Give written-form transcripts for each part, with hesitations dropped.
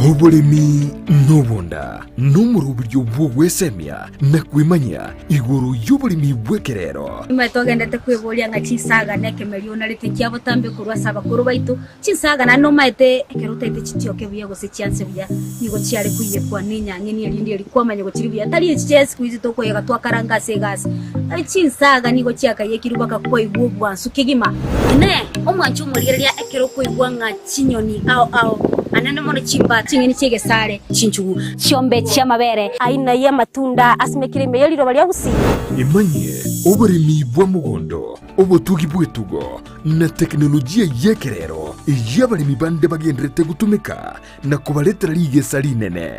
Oboremi nobonda nomoroberio bw'ogwesemia na kwemanyia igoro y'oboremi bw'ekerero. Nigo togenderete kweboria ng'a chinsaga na ekemerio onarete kia botambe korwa ase abakoro baito. Chinsaga naende nomaete ekero otaete chitioke buya gose chianse buya, nigo chiare koiyekwa nenyang'eni erinde erio kwamanya gochiria buya. Tari echi chia siku hizi tokoyega twakaranga ase egasi. Chinsaga nigo chiakaiyekirwe mpaka kwaigwa obwansu kegima. Inee! Omwanchi omorigereria ekero okoigwa ng'a chinyoni ao ao, anene mono chimbata, ching'eni chi'egesare, chinchugu, chiombe chi'amabere, aina y'amatunda asimekire ime ye riroba ria Gusii. Emanyie oboremi bwa mogondo, obotugi bw'etugo, na tekinolojia y'ekerero eyio abaremi bande bagendererete gotumeka na kobaretera rigesa rinene.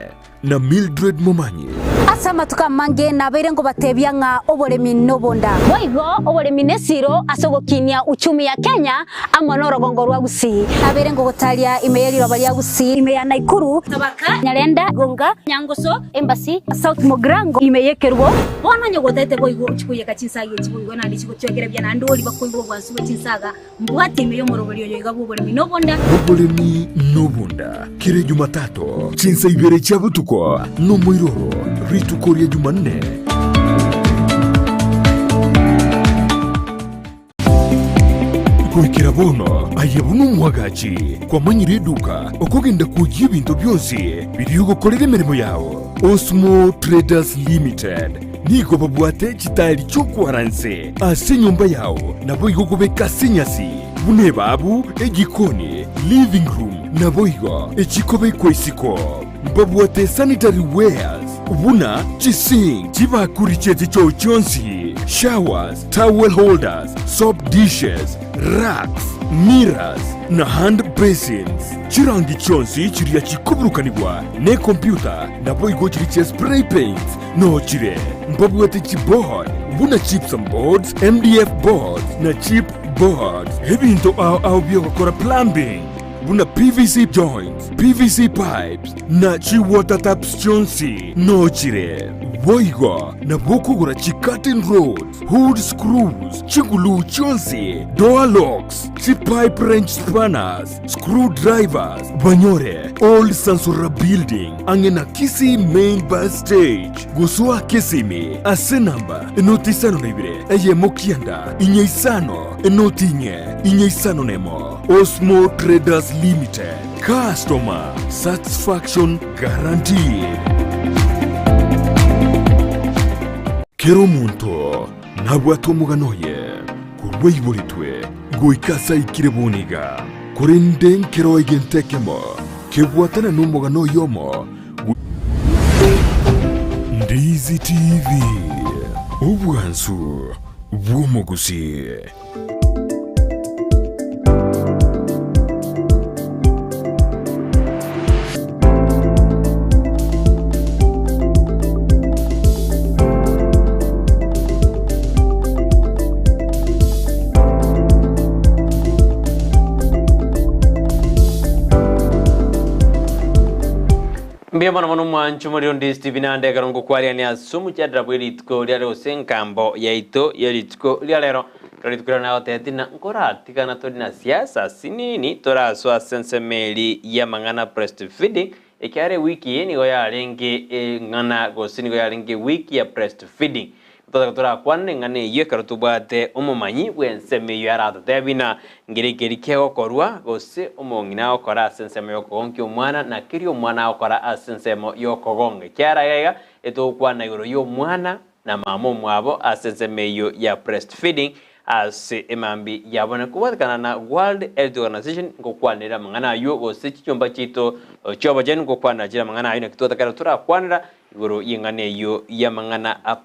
Na Mildred Momanyi. Ase amatuko amange nabeire nkobatebia ng'a oboremi nobonda. Boigo oboremi nesiro ase ogokinia uchumi ya Kenya amo norogongo rwa Gusii. Nabeire ngogotaria ime ye riroba ria Gusii, ime ya Nakuru, Tabaka, Nyarenda, Gonga, Nyangoso, Embasi, South Mugirango, ime y'Ekerubo. Bono onye gotete boigo ochie koiyeka chinsaga echi boigo naende chigochwekera buya naende oria bakoigwa obwansu bwe chinsaga Mbwate ime y'omoroberi oyo iga bw'oboremi nobonda. Oboremi nobonda, kera Ejumatatu, chinsa ibere chia botuko, nomoiroro, rituko ria Jumanne. Goikera bono, aye buna omwagachi, kwamanyire eduka okogenda kwoyia ebinto bionsi biria ogokorera emeremo yao. Osmo Traders Limited nigo babwate chitaeri chi'okwara inse ase enyomba yao, naboigo kobeka ase enyasi, buna ebaabu, ejikoni, living room, naboigo echikobekwa isiko. Mbabwate sanitary wares buna chisink, chibakuri chie chichoo chionsi, showers, towel holders, soap dishes, racks, mirrors, na hand basins. Chirangi chionsi chiria chikoburukanigwa nekompyuta naboigo chiria chia spray paints noo chire. Mbabwate chiboard buna gypsum boards, MDF boards na chip boards. Ebinto ao ao biogokora plumbing buna PVC joints, PVC pipes na chi water taps chionsi noo chire. Boigo nabo okogora chi curtain rods, hood screws, chiguluu chionsi, door locks, chi pipe wrench spanners, Screw drivers banyore Old Sansora Building ang'e na Kisii Main Bus Stage gosoa Kisimi ase namba enoti isano na ibere eyemo kianda inye isano enoti inye inye isano na emo. Osmo Traders Limited, Customer Satisfaction Guaranteed. Kera omonto nabwate omogano oye korwa aiboretwe Goika ase aikire bono iga. Korende nkero egento ekemo kebwatana nomogano oyomo. Ndizi TV, obwansu bw'omogusii. Mbuya mono mono mwancho mori onde Stephen ande ekero ngokwariania ase omochadara bwe rituko ria rero gose enkambo yaito ye rituko ria rero. Ekero rituko riria nagotebeti ng'a nkoratigana tori na siasa sinini torasoa ase ensemo eri y'amang'ana breastfeeding ekiagera ewiki eye nigo yarenge eng'ana gose nigo yarenge ewiki ya breastfeeding. Totake torakwane eng'ana eyio ekero tobwate omomanyi bw'ensemo eyio aratotebie ng'a nkeri keri kegokorwa gose omong'ina agokora ase ensemo y'okogonkia omwana na keria omwana agokora ase ensemo y'okogonga. Ekiagera iga iga etogokwana igoro y'omwana na mama omwabo ase ensemo eyio ya breastfeeding ase emambi yabo na kobwatekana na World Health Organization ngokwanera amang'ana ayio gose chinyomba chiaito chi'obochenu ngokwanera chire amang'ana ayio naki totake torakwanera igoro y'eng'ana eyio y'amang'ana a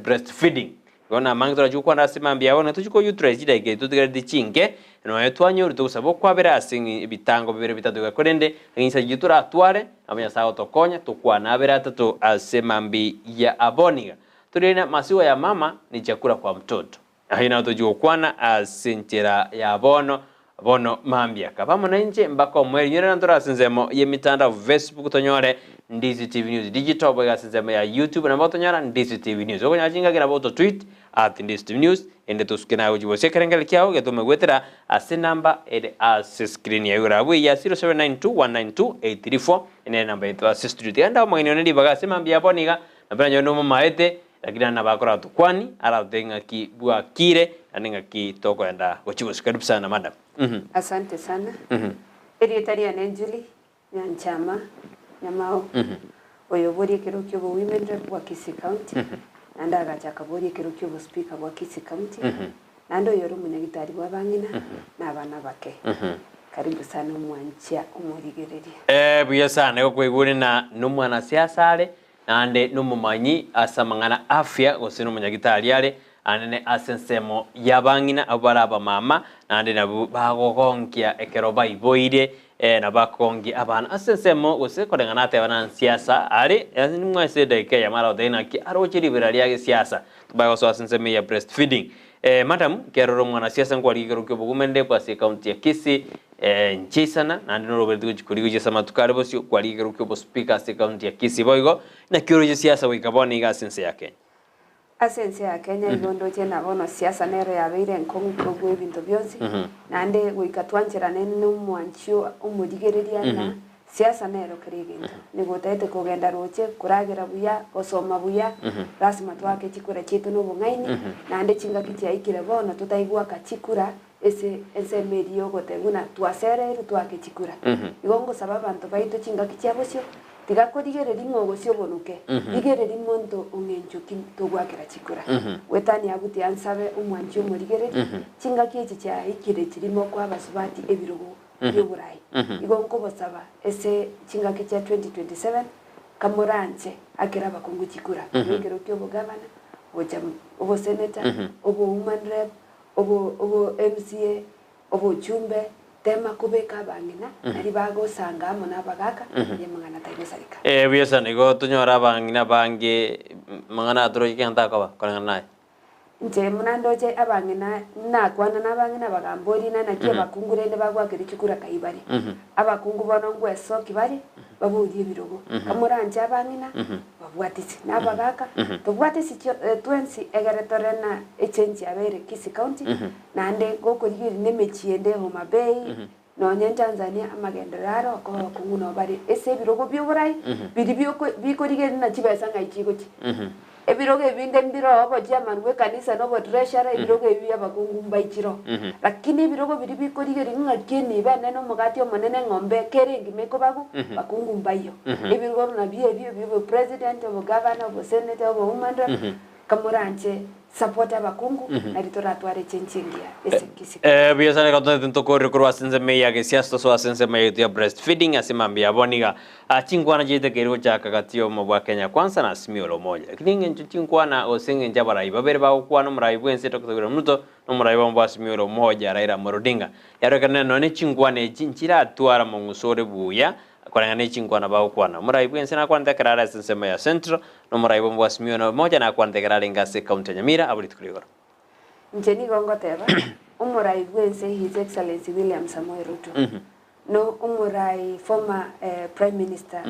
breastfeeding. Igo namange torachi gokwana ase mambia yabo na tochi ko utilize chidakika echi totigareti chinke nonya twanyorire togosaba okwabera ase ebitango bibere bitato iga korende eng'encho eyio toratware nabo Nyasae agotokonya tokwane abere atato ase mambi ya abon iga. Torigereria na maziwa ya mama ni chakula kwa mtoto. Ayio nabo tochi gokwana ase enchera ya bono bono mambia. Kaba amo nainche mpaka omoerio. Inyorera ntore ase ensemo y'emitandao Facebook tonyore. Ndizi TV News Digital boigo ase ensemo ya YouTube nabo otonyora Ndizi TV News. Okonyora chingaki nabo oto tweet at Ndizi TV News ende tosuke naye gochia bosia ekerengererio kiao getome goetera ase enamba ere ase screen ya igoro abwo ya 0792192834 nere enamba yaito ase studio. Tiga ndae omogeni one ribaga ase mambia ya bono iga nabo nanyore nomomaete lakini naende nabo akoratokwani aratotebi ng'aki bwakire naende ng'aki tokoenda gochia bosio. Karibu sana madam. Asante sana. Erieta riane Julie Nyanchama Nyamao, oyo oboria ekero kia obo-women rep bwa Kisii County, naende agacha akaboria ekero kia obo-speaker bwa Kisii County, naende oyo ore omonyagitari bw'abang'ina na abana abake. Karibu sana omwanchia omorigereria. Ee, buya sana igo kwaigure na nomwanasiasa are, naende nomomanyi ase amang'ana afya gose nomonyagitari are, Anene ase ensemo y'abang'ina abwo bare abamama, naende nabwo bagogonkia ekero baiboire, ee, nabo bakogonkia abana ase ensemo gose koreng'ana ateba na nsiasa are, nimwe ase edagika eyemo aragotebie naki aroche ribera ria gesiasa, tobae gosoa ase ensemo eye ya breastfeeding. Madam, ekero ore omwanasiasa nkwarige ekero kia obogumende bwa ase ecounty ya Kisii, inche isana, naende norobereti gochia korigia gochia ase amatuko are bosio, kwarige ekero kia obospeaker ase ecounty ya Kisii boigo, naki oroche siasa goika bono iga ase ense ya Kenya? Ase ense ya Kenya igo ndoche na bono siasa nero yabeire enkong'u kobua ebinto bionsi, naende goika twancherane nomwanchi omorigereria ng'a siasa nero kera egento. Nigo otaete kogenda roche, koragera buya, gosoma buya, lasima toake chikura chiaito na obong'aini, naende chingaki chiaikire bono totai goaka chikura ase ensemo eria yogoteba buna twasereirwe toake chikura. Igo ngosaba abanto baito chingaki chia bosio, tiga korigereria ng'a ogosio obonuke, rigereria monto ong'encho ki togoakera chikura. Goetania abwo tiga nsabe omwanchi omorigereria, chingaki echi chiaikire chiria mokoa abasubati ebirogo bi'oborai. Igo nkobosaba ase chingaki chia 2027, kamoranche akere abakungu chikura, ekero kia obogavana, gocha oboseneta, obowoman rep, obo obo MCA, obochumbe, tema kobeka abang'ina, nario bagosanga amo nabagaka, nario amang'ana taigosareka. Ee, buya sana. Igo tonyore abang'ina abange, mang'ana aya toroche kegento akoba koreng'ana naye. Inche buna ndoche abang'ina, nakwana nabang'ina bagamboria ng'a naki abakungu rende bagwakera chikura kai bare. Abakungu bono ngwesoki bare, baborie ebirogo. Kamoranche abang'ina, babwatisi, na abagaaka, tobwatisi chio twensi egere tore na echange yabeire Kisii County, naende gokorigereria na emechie ende Homa Bay, nonye Tanzania amagenderero aro okoba abakong'u nabo bare ase ebirogo bia oborai, biria bioko bikorigereria na chibesa ng'ai chigochia. Ebirogo ebinde mbiroo obochairman bwa ekanisa na obotreasurer, ebirogo ebi bia abakungu mbaichire oo. Lakini ebirogo biria bikorigereria ng'aki enibo enene omogati omonene eng'ombe kere engima ekobagwa, bakungu mbaiyo. Ebirogo nabio ebio bia obopresident, obogavana, obosenator, obowoman rep, kamoranche support abakungu nari toratware echange engiya ase Kisii. Buya sana reka toete ntokorere korwa ase ensemo eye ya gesiasa tosoe ase ensemo yaito ya breastfeeding ase mambia ya bono iga. Chinkwana chiaitekeire gochaka gati y'obomo bwa Kenya Kwanza na Azimio la Umoja. Lakini eng'encho chinkwana gose eng'encho abarai babere bagokwana omorai bw'ense Doctor William Ruto na omorai bw'obomo bwa Azimio la Umoja Raila Amolo Odinga. Yarorekana nonye chinkwana echi nchiratwara omong'uso ore buya koreng'ana ne chinkwana bagokwana. Omorai bw'ense nakwanete ekero are ase ensemo ya Central na omorai bw'obomo bwa Azimio la Umoja nakwanete ekero arenge ase ecounty ya Nyamira abwo rituko rigoro. Inche nigo ngoteba, omorai bw'ense His Excellency William Samoei Ruto, No omorai former prime minister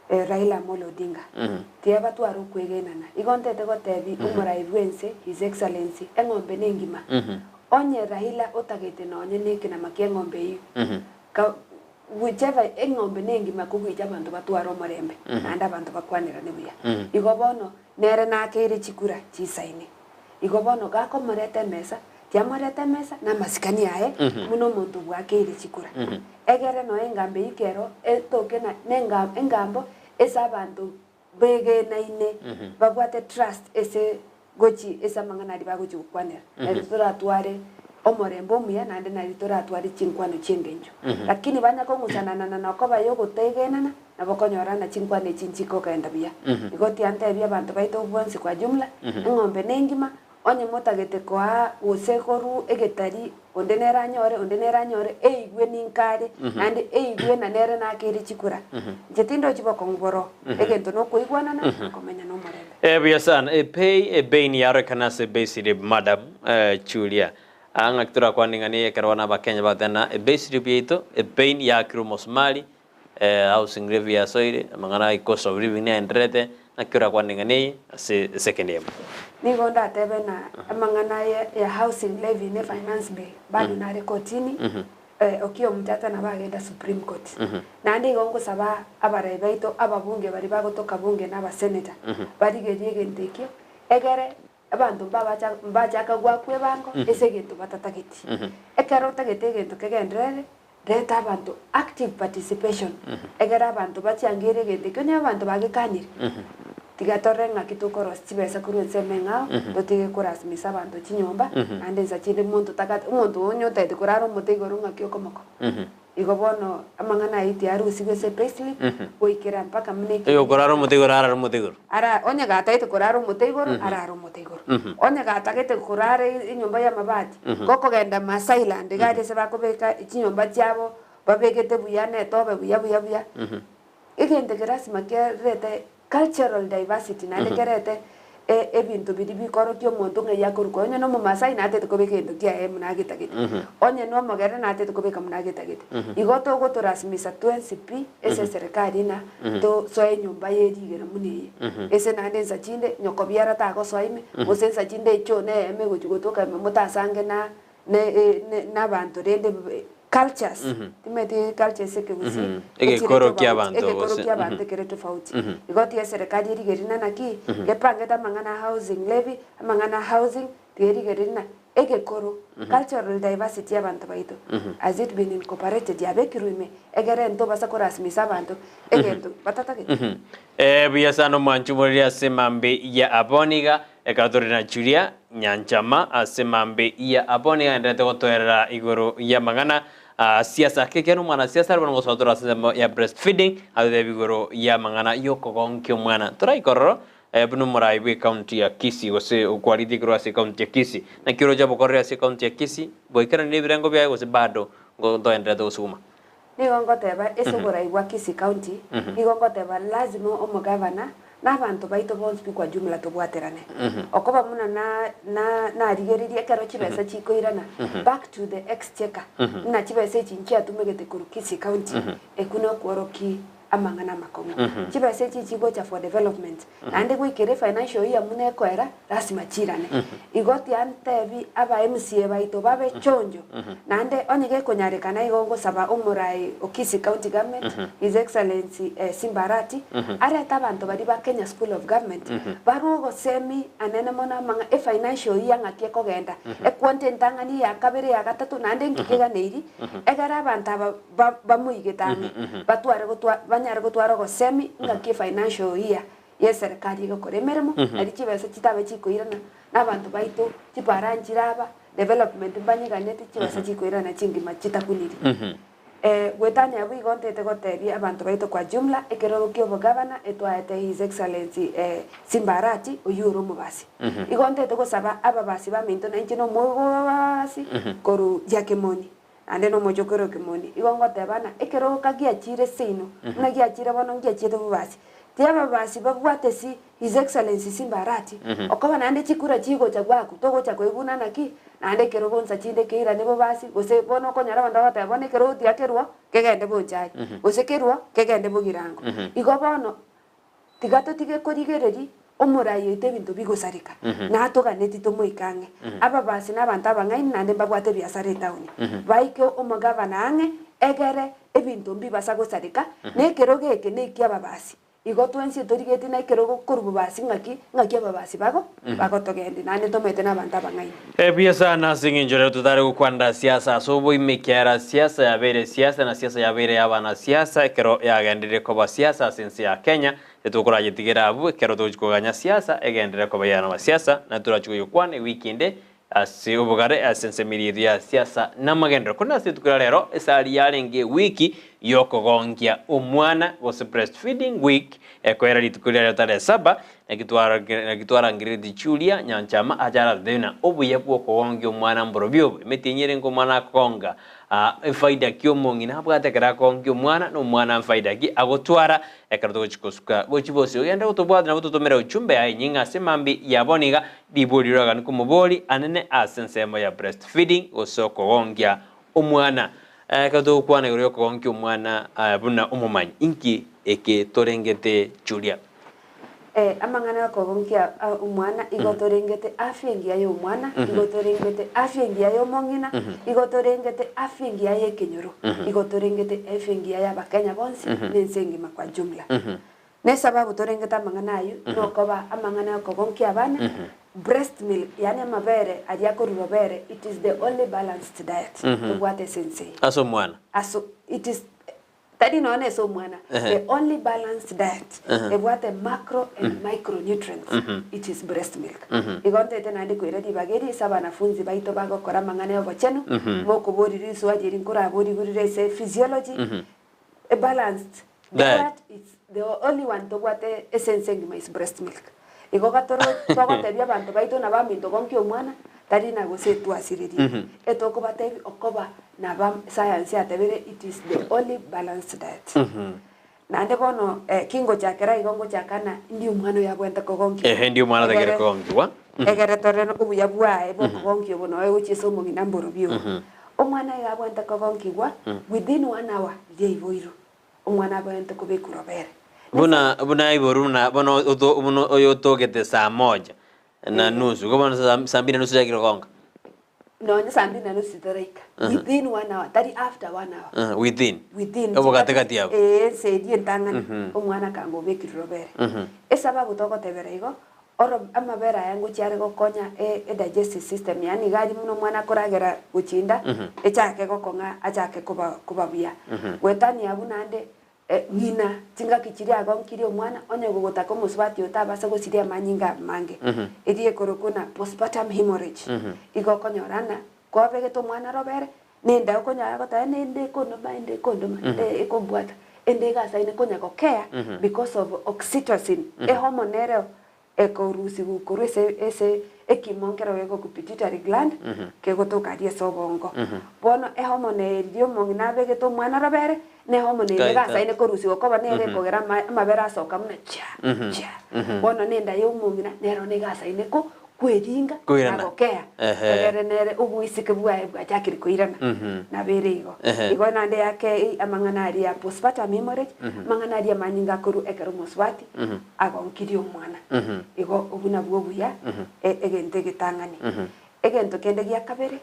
Raila Amolo Odinga tiga batware okwegenana. Igo ntete gotebi omorai bwense his excellency eng'ombe nengima onye Raila otagete nonye ne ekenama kia eng'ombe eyio ka whichever eng'ombe nengima kogoicha abanto batware omorembe naende abanto bakwanerane buya. Igo bono nere nakeire chikura chisaine. Igo bono gakomoreta emesa Tiamorete emesa namasikani aye buna omonto bwakeire chikura. Egere nonya engambo eyio kero etoke na nenga engambo ase abanto begenaine babwate trust ase gochi ase amang'ana aria bagochi gokwanera. Nario toratware omorembe omuya naende nario toratware chinkwano chi'engencho. Lakini banya kong'usanana na okoba yogotegenana nabo okonyora ng'a chinkwana echi nchikogenda buya. Igo tiantebia abanto baito bonsi kwa jumla, eng'ombe nengima Onye motagete koa gose korwa egetari, onde nere anyore, onde nere anyore, eigwe ninka are, naende eigwe na nere nakeire chikura. Inche tindochi bokong'u boroo, egento nokoigwanana na komenya nomorembe. Eh, buya sana. Epei ebeini yarorekana ase payslip madam eh, Julia. Ah, ng'aki torakwane ng'a niye ekero bono abakenya bagoteba ng'a epayslip yaito ebeini yaakirwe omosumari. Housing levy yasoire, amang'ana a cost of living naendererete, naki orakwane ng'a neye ase esekendi eyemo. Nigo ndatebe ng'a amang'ana aya ya housing levy ne finance bill bado nare kotini, Okiya Omtata nabo agenda Supreme Court. Naende igo ngosaba abarai baito ababunge baria bagotoka bunge na abasenator barigerie egento ekio egere Abanto mbabacha mbachaka goakwa ebango ase egento batatageti. Ekero otagete egento kegenderere, reta abanto active participation, egere abanto bachiangeire egento ekio onye abanto bagekanire, tiga torore ng'aki tokorosia chibesa korwa ensemo eng'ao, totige korasimisa abanto chinyomba, naende insa chinde monto tagate omonto onye otagete korara omote igoro ng'aki okomoko. Igo bono amang'ana ayio tiarusigwe ase payslip goikera mpaka buna ekero Oyo okorara omote igoro arare omote igoro. Ara, onye gataete korara omote igoro, arare omote igoro. Onye gatagete korara enyomba y'amabati, gokogenda Maasailand iga aria ase bakobeka chinyomba chiabo babegete buya na etobe buya buya buya. Egento eke lasima kerete cultural diversity naende kerete ebinto biria bikorokia omonto ng'ai akorwa onye na omomasai natete kobeka egento kiaye buna agetagete, onye na omogere natete kobeka buna agetagete. Igo togotorasimisa twensi pi ase eserekari ng'a tosoe enyomba ye rigena buna eye. Ase naende ensa chinde nyokobiara tagosoa ime, gose ensa chinde echoo na eyemo egochi gotoka ime motasange na na abanto rende cultures timanyeti cultures ekegusii echire Egekoro kia tofauti abanto egekoro gose. kia abanto ekere tofauti. Igo tiga eserekari erigerie ng'a naki epangete amang'ana a housing levy, amang'ana a housing, tiga erigerie ng'a egekoro cultural diversity ya abanto baito has it been incorporated yabekirwe ime egere ntobasa korasimisa abanto egento batatagete. Buya sana omwanchi omoriri ase mambi ya aboniga ekero tore na Julia Nyanchama ase mambi ya aboniga agenderete gotoerera igoro y'amang'ana a siasa. Ake ekiagera omwana siasa are bono gosoa tore ase ensemo ya breastfeeding atotebi igoro y'amang'ana y'okogonkia omwana. Toraika ororo buna omorai bw'ecounty ya Kisii gose okwaritie korwa ase ecounty ya Kisii. Naki oroche obokoreri ase ecounty ya Kisii bwaikeranirie ebirengo biaye gose bado ntoenderete gosuguma? Nigo ngoteba ase oborai bwa Kisii County, nigo ngoteba lazima omogavana na abanto baito bonsi pi kwa jumla tobwaterane. Okoba buna na na narigereria ekero chibesa chikoirana back to the exchequer buna chibesa echi nchiatumegete korwa Kisii County, ekwo nokworokia amang'ana amakong'u. Chibesa echi chigocha for development, naende goikera efinancial year buna ekoera, lasima chiirane. Igo tiantebi aba MCA baito babe chonjo, naende onye gekonyarekana igo ngosaba omorai o Kisii County Government, His Excellency Simba Arati, arete abanto baria ba Kenya School of Government, barwe ogosemi anene mono amang'a efinancial year ng'aki ekogenda, equanta entang'ani, eya kabere, eya gatato, naende nki keganeiri, egere abanto aba ba bamoigete ang'e, batware gotwa banyare gotwara ogosemi ng'aki efinancial year y'eserekari egokora emeremo, nario chibesa chitabe chikoirana, na abanto baito chipara nchiraba, development mbanyeganeti, chibesa chikoirana chingima chitakuniri. Goetania abwo igo ntete gotebia abanto baito kwa jumla, ekerogo kia obogavana etwaete His Excellency Simba Arati, oyio ore omobasi. Igo ntete gosaba ababasi baminto nainche nomobasi korwa Giakemoni. Naende nomochokoro ekemoni. Igo ngoteba ng'a ekerogo kagiachire seino, buna giachire bono ngiachiete bobasi. Tiga ababasi babwate si His Excellency Simba Arati, okoba naende chikura chigocha gwaku, togocha koiguna naki, naende ekerogo nsa chinde keirane bobasi, gose bono okonyora abanto bagoteba bono ekerogo tiga kerwo kegende bonchari, gose kerwo kegende bogirango. Igo bono Tiga totige korigereria omorai oito ebinto bigosareka, na atoganeti tomoike ang'e. Ababasi na abanto abang'aini naende mbabwate ebiasara etaoni. Baike omogavana ang'e, egere ebinto mbibasa gosareka, na ekerogo eke neki'ababasi. Igo twensi etorigetie na ekerogo korwa bobasi ng'aki, ng'aki ababasi bago bagotogendia, naende tomaete nabanto abang'aini. Ebuya sana ase eng'encho rero totare gokwanera siasa ase oboime ekiagera siasa yabeire siasa na siasa yabeire y'abanasiasa ekero yagenderire koba siasa ase ense ya Kenya titokorayetigera abwo ekero togochia koganya siasa egenderere koba y'abanasiasa na torachi koyekwana ewiki ende Ase obogare ase ensemo eria yaito ya siasa namagenderero. Korende ase rituko ria rero esari yarenge ewiki yokogonkia omwana gose breastfeeding week ekoera rituko ria rero tarehe saba naki naki twarangereretie Julia Nyanchama ache aratotebie ng'a obuya bw'okogonkia omwana mborobio obo emetienyi erenge omwana akogonga efaida ki omong'ina abwate ekero akogonkia omwana na omwana mfaida ki agotwara ekero togochi kosuka gochi bosio. Genda gotobwate nabo totomere ujumbe yaye enyinga ase mambia yabo niga Ribori ri'orogani kw'omobori anene ase ensemo ya breastfeeding gose okogonkia omwana. Ekero togokwana igoro y'okogonkia omwana buna omomanyi, inki eke torengete Julia? Amang'ana y'okogonkia omwana igo torengete afya engiya y'omwana, igo torengete afya engiya y'omong'ina, igo torengete afya engiya y'ekenyoro, igo torengete afya engiya y'abakenya bonsi na ense engima kwa jumla. Nesababu torengete amang'ana ayio nokoba amang'ana y'okogonkia abana, breast milk yaani amabere aria akorwa robere it is the only balanced diet tobwate ase ense eye. Ase omwana. Aso it is tari nonya ase omwana the only balanced diet ebwate macro and micro nutrients it is breast milk. Igo ntaete naende koira ribaga eri ase abanafunzi baito bagokora amang'ana y'obochenu, mokoboria riswali eri nkoraborigwe rire ase physiology, A balanced Diet. diet is the only one tobwate ase ense engima is breast milk. Igo gatoro togotebia abanto baito nabo aminto gonkia omwana tari na gose twasirerie. Etokobatebia okoba naba science yatebire it is the only balanced diet. Naende bono kingochakera igo ngochaka na ndi omwana oyo abwenerete kogonkiwa. Ehe ndi omwana atagere Egere kogonkiwa. egere tore obuya bwaye bokogonkia obo noe gochia ase omong'ina mborobio obo. Omwana iga abwenerete kogonkigwa within one hour riria aiboirwe, omwana abwenerete kobekwa robere. Buna buna aiborwe buna bono oto buna oyo otogete saa moja na nusu, igo bono saa saa mbili na nusu ochakire kogonka. Nonye saa mbili na nusu titaraika, within one hour, tari after one hour. Within. Within. Obogatigati abwo. Eeh, ense eria entang'ani, omwana akanga obekirwe robere. Esababu togotebera igo, Oro amabere aya ngochia are gokonya e digestive system yaani iga aria buna omwana akoragera gochia inda echake gokong'a achake koba koba buya. Goetania abwo naende ng'ina chingaki chiria agonkirie omwana onye gogotaka omosubati oyo tabasa gosiria amanyinga amange eria ekorokwa buna postpartum hemorrhage igo okonyora ng'a kwabegete omwana robere nenda okonyora agoteba nende ekondoma ende ekondoma ende ekombwata ende egasaine konya gokea because of oxytocin ehormone ereo ekorusigwa korwa ase ase ekimo nkero gegoku pituitary gland kegotoka aria ase obongo. Bono ehormone eye riria omong'ina abegete omwana robere ne ehormone eye Kaita. egasaine korusigwa koba nere ekogera ama amabere asoka buna chia chia. Bono nenda ya omong'ina nero negasaine ko kweringa na Koirana. gokea, Ehe. egere nere oboiseke bwaye bwachakire koirana, nabo ere igo. Igo naende yake amang'ana aria ya postpartum hemorrhage, amang'ana aria amanyinga akorwa ekero omosubati agonkirie omwana. Igo obwo nabwo obuya, egento egetang'ani. Egento kende gia kabere,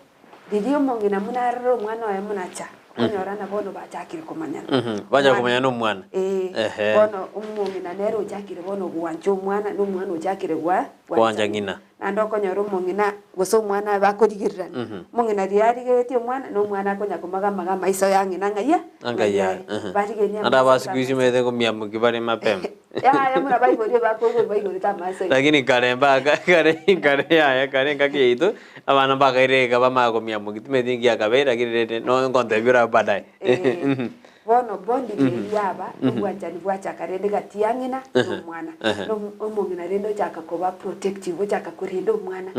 Riria omong'ina buna arore omwana oye buna acha, okonyora ng'a bono bachakire komanyana. Bachaka Omwana- komanyana na omwana. Ee, Ehe. bono omong'ina nere ochakire bono gwancha omwana, na omwana ochakire gwa Gwancha ng'ina. Naende okonyora omong'ina gose omwana bakorigererania, omong'ina riria arigeretie omwana, na omwana akonya komaga-maga amaiso ya ng'ina ng'ai aa, Ng'ai ng'ai aa, aye. ehe. Barigenia Naende amaiso aba siku hizi amaiso. omanyete komiamokia bare mapema. Yaya buna baiboria bakoigwa baigorete amaso igoro. Lakini kare mpaka kare kare yaya kare engaki yaito abana mbakaire iga bamanya komiamokia timanyeti ninki giakabeire lakini rende no nkontebia orabe baadaye. Eh, bono bonding eyio yaba obwanchani bwachaka rende gati ya ng'ina na omwana. Na omong'ina rende ochaka koba protective ochaka korenda omwana.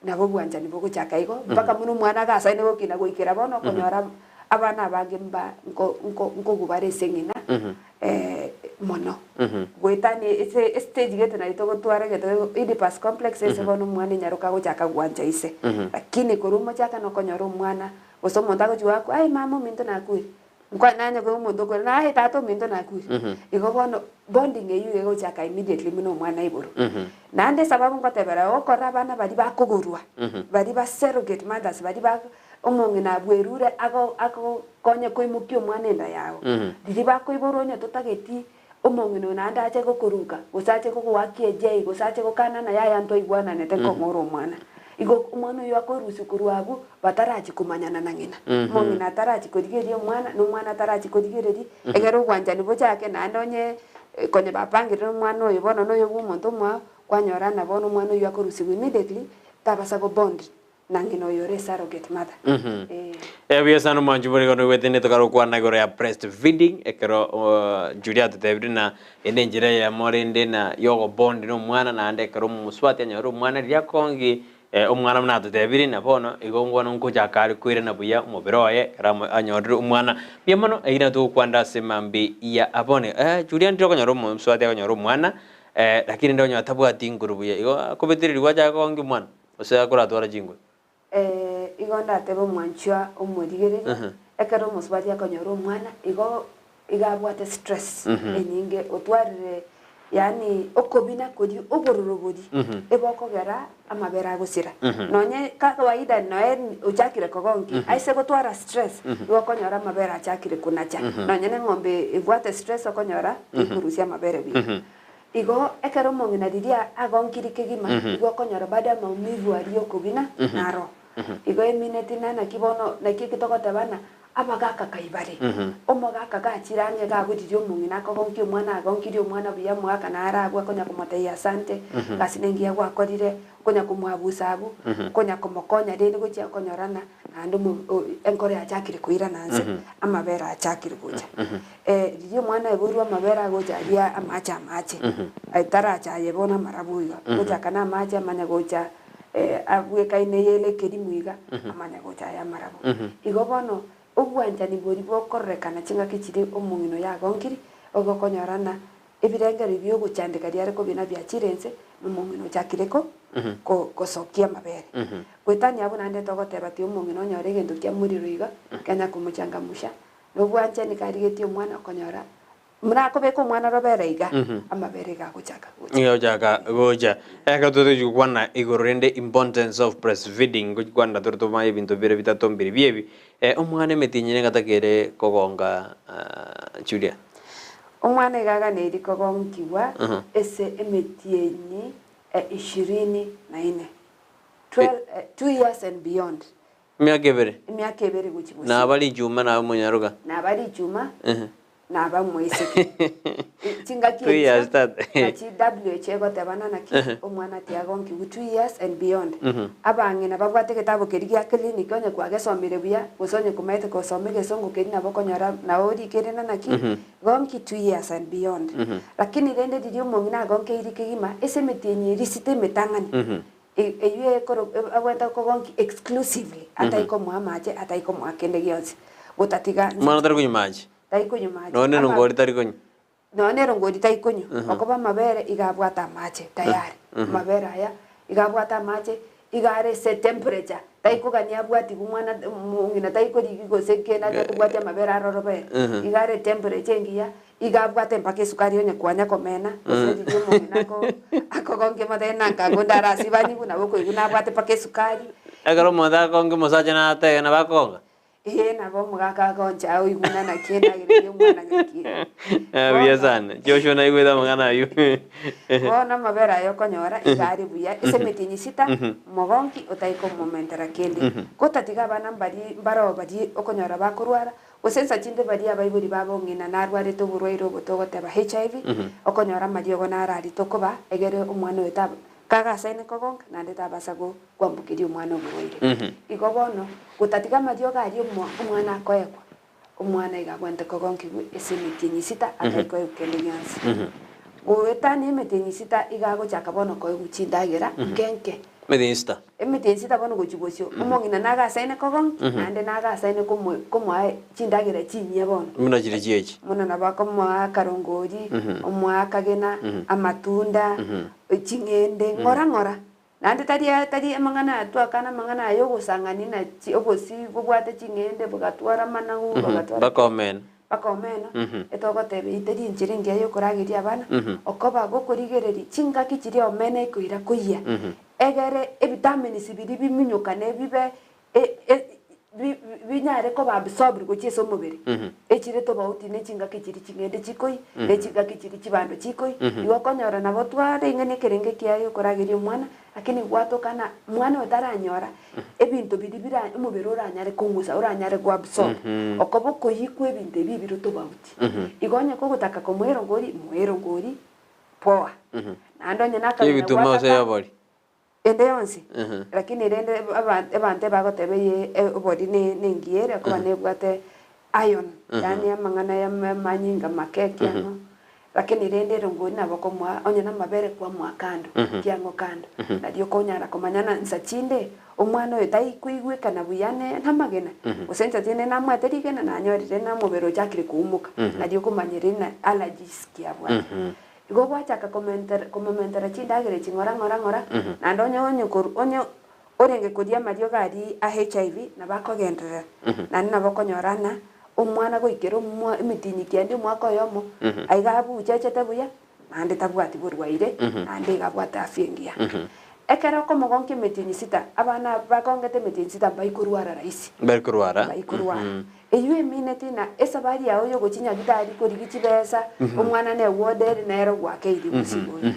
Nabo obwanchani bogochaka igo, mpaka buna omwana agasaine gokina goikera bono okonyora abana abange mba nko nko nkogubara ase eng'ina mono. Goetania ase estage gete nario togotwara egento gego Oedipus complex ase bono omwana enyaroka agochaka gwancha ise. Lakini korwa omochakano okonyora omwana gose omonto agochi goakwa aye mama ominto nakure, Nkwane nanye korwa omonto okore naye tata ominto nakure. Igo bono bonding eyio iga egochaka immediately buna omwana aiborwe. Naende esababu ngotebera ogokora abana baria bakogorwa, baria ba surrogate mothers baria ba omong'ina abwerure ago agokonye koimokia omwana enda yago. Riria bakoiborwa onye totageti omong'ina oyo naende ache gokoruka, gose ache gogoakia ejei, gose ache gokanana yaya ntwaigwananete nkong'ora omwana. Igo omwana oyio akorusia korwa abwo, batarachi komanyana na ng'ina. Omong'ina atarachi korigereria omwana, na omwana atarachi korigereria, egere obwanchani bochake naende onye konye bapangire na omwana oyo bono na oyo bwa omonto omwao, kwanyora ng'a bono omwana oyio akorusiwa immediately, tabasa gobond na ng'ina oyo ore surrogate mother. Ee. Ebuya sana omwanchi bore igo noigwete tokare gokwana igoro ya breast feeding ekero Julia atotebirie na ende enchera eyemo rende na yogobond na omwana naende ekero omosubati anyore omwana riria akongi omwana buna atotebirie na bono igo bono nkochaka are koirana buya omobere oye ekero amo anyorire omwana. Mbuya mono eyio nabo togokwanera ase mambia ya bono. Julia ndire okonyora omosubati akonyora omwana lakini rende okonyora tabwati nguru buya igo akobetereriwa achake kogonkia omwana. Gose akoratware chinguru. Ee, igo ndatebe omwanchwa omorigereria, Ekero omosubati akonyora omwana, igo iga abwate stress enyinge, otwarire yaani okobina koria obororo boria, ebokogera amabere agosira. Nonye kawaida noe ochakire kogonkia, aise gotwara stress, igo okonyora amabere achakire konacha. Nonye na eng'ombe ebwate stress okonyora ekorusia amabere buya. Igo ekero omong'ina riria agonkiri kegima, igo okonyora bado amaumivu aria okobina naro. Igo emineti na naki bono, naki eki togoteba ng'a abagaaka kaibare. Omogaka gachire ang'e gaboririe omong'ina akogonkia omwana agonkirie omwana buya omogaka nare abwo akonya komotebia asante, egasi nengiya gwakorire, okonya komwabusa abwo, okonya komokonya rende gochia okonyora ng'a naende omo enkoro yachakire koirana nse, amabere achakire gocha. Riria omwana aiborwe amabere agocha aria amache amache, taracha aye bono amarabu iga, gochaka na amache amanye gocha abwekaine eyere ekerimu iga, amanye gocha aya amarabo. Igo bono, obwanchani boria bokororekana chingaki chiria omong'ina oyo agonkiri, ogokonyora ng'a ebirengererio bi'ogochandeka riare kobina biachire inse, na omong'ina ochakire ko ko gosokia amabere. Goetania abwo naende togoteba ti omong'ina onyore egento kia morero iga, kenya komochangamusha, na obwanchani karigetie omwana okonyora Buna akobeka omwana robere iga, amabere iga agochaka gocha. Iga agochaka gocha. Ekero totochi gokwana igoro rende importance of breastfeeding, ngochi kwanera tore tomaye ebinto bire bitato mbiri biebi, omwana emetienyi nengata ere kogonga Julia? Omwana iga aganeiri kogonkigwa ase emetienyi ishirini na ine, 2 years and beyond. Emiaka ebere. Emiaka ebere gochia bosio. Naba richuma naba omonyaroka. Naba richuma naba omoiseke. Chingaki Two years echio that. nachi WHO egotebana naki omwana tiagonkigwa 2 years and beyond. Abang'ina babwate egetabu keria gia clinic onye kwagesomire buya gose onye komaete gosoma egesongo keria nabo okonyora nabo orikere na naki gonki 2 years and beyond. Lakini rende riria omong'ina agonkeiri kegima ase emetienyi eria sita emetang'ani Eyio ekoro agwete kogonki exclusively atai komoa amache atai komoa kende gionsi gotatiga nse Omwana tari konywa mache? Tari konywa mache. Nonya erongori tari konywa? Nonya na erongori tari konywa okoba amabere iga abwate amache tayari amabere aya iga abwate amache iga are ase temperature tari kogania abwatigwe omwana omong'ina tari korigi gose kende acha kobwatia amabere arorobere iga are temperature engiya Iga abwate mpaka esukari onye kwanya komena, gose riria omong'ina ako akogonkia omotebie nanka ngonde arasibaniwe nabo okoigwa nabwate mpaka esukari. Ekero omonto akongia omosacha natege nabo akonga? Ee nabo omogaka agoncha oiguna naki endagera eria omwana ng'aki. Buya sana, Joshua naigwete amang'ana aywo. Bono amabere aya okonyora iga are buya ase emetienyi sita, mogonki otai komomentera kende. Gotatiga abana mbari mbaroo baria okonyora bakorwara, Gose insa chinde baria abaibori babo ng'ina narwarete oborwaire obo togoteba HIV, okonyora amariogo nararite okoba, egere omwana oyo taba kagasaine kogonka naende tabasa go kwambokeria omwana oborwaire. Igo bono, gotatiga amariogo aria omo omwana akoegwa, omwana iga abwenerete kogonkigwa ase emetienyi sita atari koegwa kende gionsi. Goetania emetienyi sita iga agochaka bono koegwa chindagera nke nke. Emetienyi sita. Emete ense taba nogochia bosio, omong'ina nagasaine kogonki, naende nagasaine komoa chindagera chinyia bono. Buna chiria chiechi. Buna nabo akomoa akarongori, omoa akagena, amatunda, ching'ende, ng'ora ng'ora. Naende tari tari amang'ana aya twakana amang'ana aya ogosang'ani na chi obosi bobwate ching'ende bogatwara amanagu, bogatwara Mpaka omena. Mpaka omeno, etogoteba eyio teri enchera engiya yokorageria abana, okoba gokorigereria chingaki chiria omena ekoira koyia, egere ebitamins biria biminyokane bibe binyare koba absorbed gochia ase omobere, echire tobauti ne chingaki chiria ching'ende chikoyia, ne chingaki chiria chibando chikoyia, igo okonyora nabo twareng'ani ekerengo ekiya giokorageria omwana, Lakini gwatokana mwana oyo taranyora ebinto biria bira omobere oranyare kong'usa oranyare go absorb okoba okoyikwa ebinto ebi ebire tobauti. Igo onye kogotaka komoa erongori moe erongori poa. Naende onye nakagena Ebituma gose gwataka obori. ende yonsi lakini rende aba abanto ebagoteba eye obori ne nengiya ere okoba nebwate iron yaani amang'ana ya amanyinga make ekiang'o. Lakini rende erongori nabo okomoa onye namabere kwamoa kando, kiang'o kando, nario okonyara komanya na nsa chinde omwana oyo taikoigwekana buya ne namagena, gose nsa chinde namwate rigena nanyorire na omobere ochakire koumoka, nario okomanyereri na allergies ki abwate. Igo gwachaka komentera komomentera chindagera echi ng'ora ng'ora ng'ora, naende onye onye koru onye. Orenge koria amariogo aria a HIV nabo akogenderera, naende nabo okonyora ng'a omwana goikera omwa emitinyi kianda omwaka oyomo, aiga abuchechete buya, naende tabwati borwaire, naende iga abwate afya engiya. Ekero okomogonkia emetienyi sita, abana aba bakongete emetienyi sita mbaikorwara rahisi. Mbari korwara. Mbaikorwara. Eyio emineti ng'a esabari yao yogochia nyagitari korigia chibesa, omwana ne ward ere nere ogwakeirie omosigo oyo.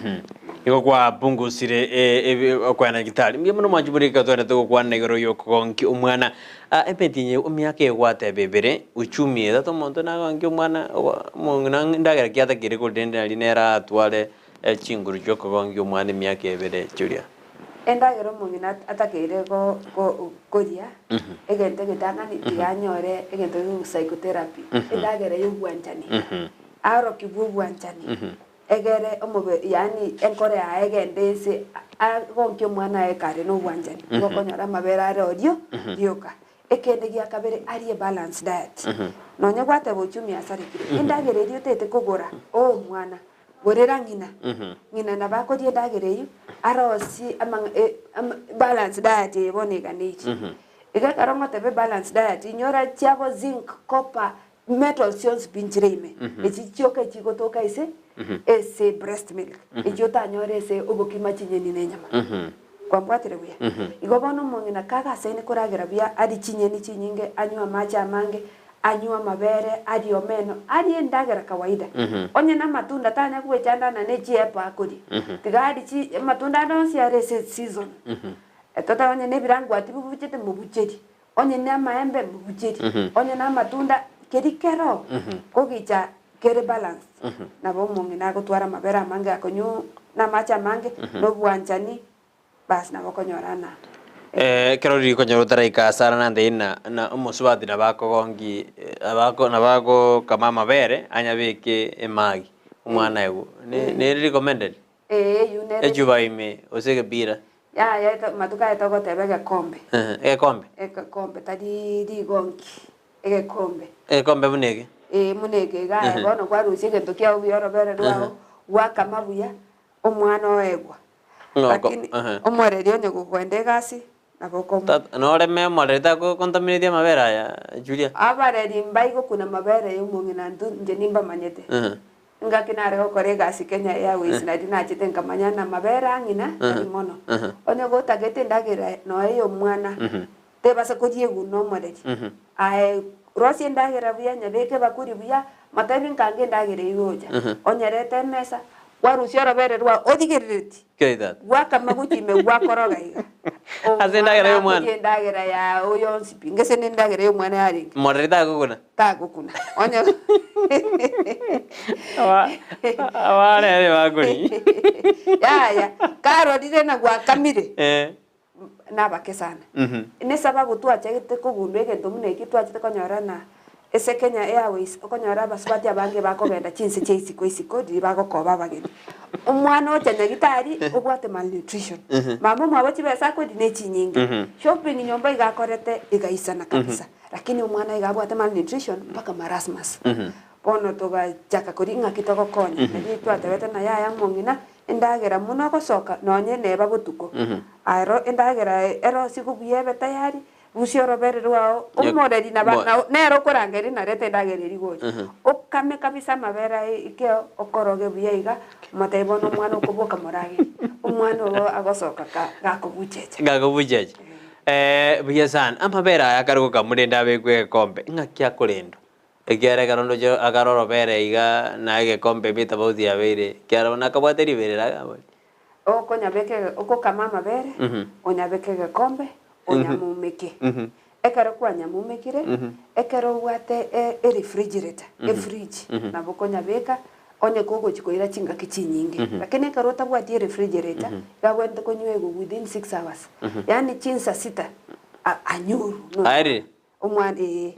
Nigo kwapungusire okoenda nyagitari. Mbuya mono mwanchi buna ekero twaendete gokwana igoro yokogonkia omwana. Ah, emetienyi emiaka egwateba ebere, uchumi etato omonto nagonkie omwana omong'ina ndagera ki atakeire korende nari nere atware chinguru chiokogonkia omwana emiaka ebere chiria. Endagera omong'ina atakeire koria, egento egetang'ani tiga anyore egento gekorokwa psychotherapy, endagera ya obwanchani, aorokigwe obwanchani, egere omobe yaani enkoro yaye egende ense agonkie omwana aye kare na obwanchani, nigo okonyora amabere are orio rioka. Ekende gia kabere arie balanced diet, nonye gwateba uchumi asarekire, endagera eria otagete kogora oe omwana, Gorera ng'ina, ng'ina nabo akoria endagera eyio, arosie amang'a e ama balanced diet eye bono eganeirie. Iga ekero ngoteba ebalanced diet, inyora chiabo zinc, copper, metals chionsi pi nchire ime, echi chioka echigotoka ase ase breast milk, echio otanyore ase obokima, chinyeni na enyama. Kwambwatire buya? Igo bono omong'ina kagasaine koragera buya, arie chinyeni chinyinge, anywe amache amange, anywe amabere, arie omeno, arie endagera kawaida. Onye namatunda tanya gwechandana ne chiapple akoria, tiga arie chi amatunda ande onsi are ase eseason. Totebe onye na ebirangwati bibuchete mobucherie, Onye namaembe mobucherie, onye namatunda keria kero kogicha kere balanced, nabo omong'ina agotwara amabere amange akonywa namache amange, na obwanchani, bas nabo okonyora ng'a. Ekero rikonyora otaraika ase ara nande ina na omosubati nabo akogongi nabo nabo agokama amabere anyabeke emagi omwana aigwe nere recommended? Ee, eyio nere. Echuba ime gose egepira. Yaya matuko aya togoteba egekombe. Egekombe? Egekombe tari rigonki, egekombe. Egekombe buna eke? Ee, buna eke iga aye bono kwarusia egento kiao buya orobere rwao, gwakama buya, omwana oegwa. Lakini omoreri onye gokoenda egasi, nabo okomoa. Tata, noreme omoreri takokontaminetie amabere aya, Julia? Abareri mbaigokuna amabere y'omong'ina intwe inche nimbamanyete. Engaki nare gokora egasi Kenya Airways nario nachete nkamanya ng'a amabere a ng'ina tari mono. Onye gotagete endagera noe y'omwana, tebasa koriegwa nomoreri. Aye rosia endagera buya, nyabeke ebakuri buya, motebi nkange endagera eyio gocha. Onyerete emesa, kwarusia orobere rwao origerereti. Gwakama gochia ime gwakoroga iga. Ase endagera y'omwana. Akoria endagera ya oyo onsi pi. Ngese nendagera y'omwana yarenge. Moreri tagokuna. Tagokuna. Onye Abarere bakori. Yaya, karorire na gwakamire. Eh. Nabake sana. Nesababu twachagete kogundua egento buna eki twachete konyora na ase Kenya Airways okonyora abasubati abange bakogenda chinse chia isiko isiko riria bagokoba abageni. Omwana ocha nyagitari obwate malnutrition. Mama omwabo chibesa akoria ne chinyinge. Shopping nyomba iga akorete egaisana kabisa. Lakini omwana iga abwate malnutrition mpaka marasmus. Bono togachaka koria ng'aki togokonya. Nario twatebete ng'a yaya omong'ina Endagera buna ogosoka nonye neba botuko. Aro endagera erosigwe buya ebe tayari, rusia orobere rwao, omoreri naba nao nere okorangeria narete endagera eria gocha. Okame kabisa amabere aye ikeo, okoroge buya iga, omotebi bono omwana okoboka moragere. Omwana ogo agosoka ka gakobuchecha. Gakobuchecha. Buya sana. Amabere aya akare gokamwa rende abekwe egekombe, ng'aki akorendwa? Ekiagera ekero ndoche akare orobere iga, na egekombe ebi etofauti yabeire, ekiagera bono akabwate riberera iga. Okonyabeka ege okokama amabere, onyabeke egekombe, onyamumeke. Ekero kwanyamumekire, ekero obwate e erefrigerator, efridge, nabo okonyabeka, onye kogochia koira chingaki chinyinge. Lakini ekero otabwati erefrigerator, iga abwenerete konywegwa within six hours, yaani chinsa sita, a anyorwe. Aerire? Omwana ee,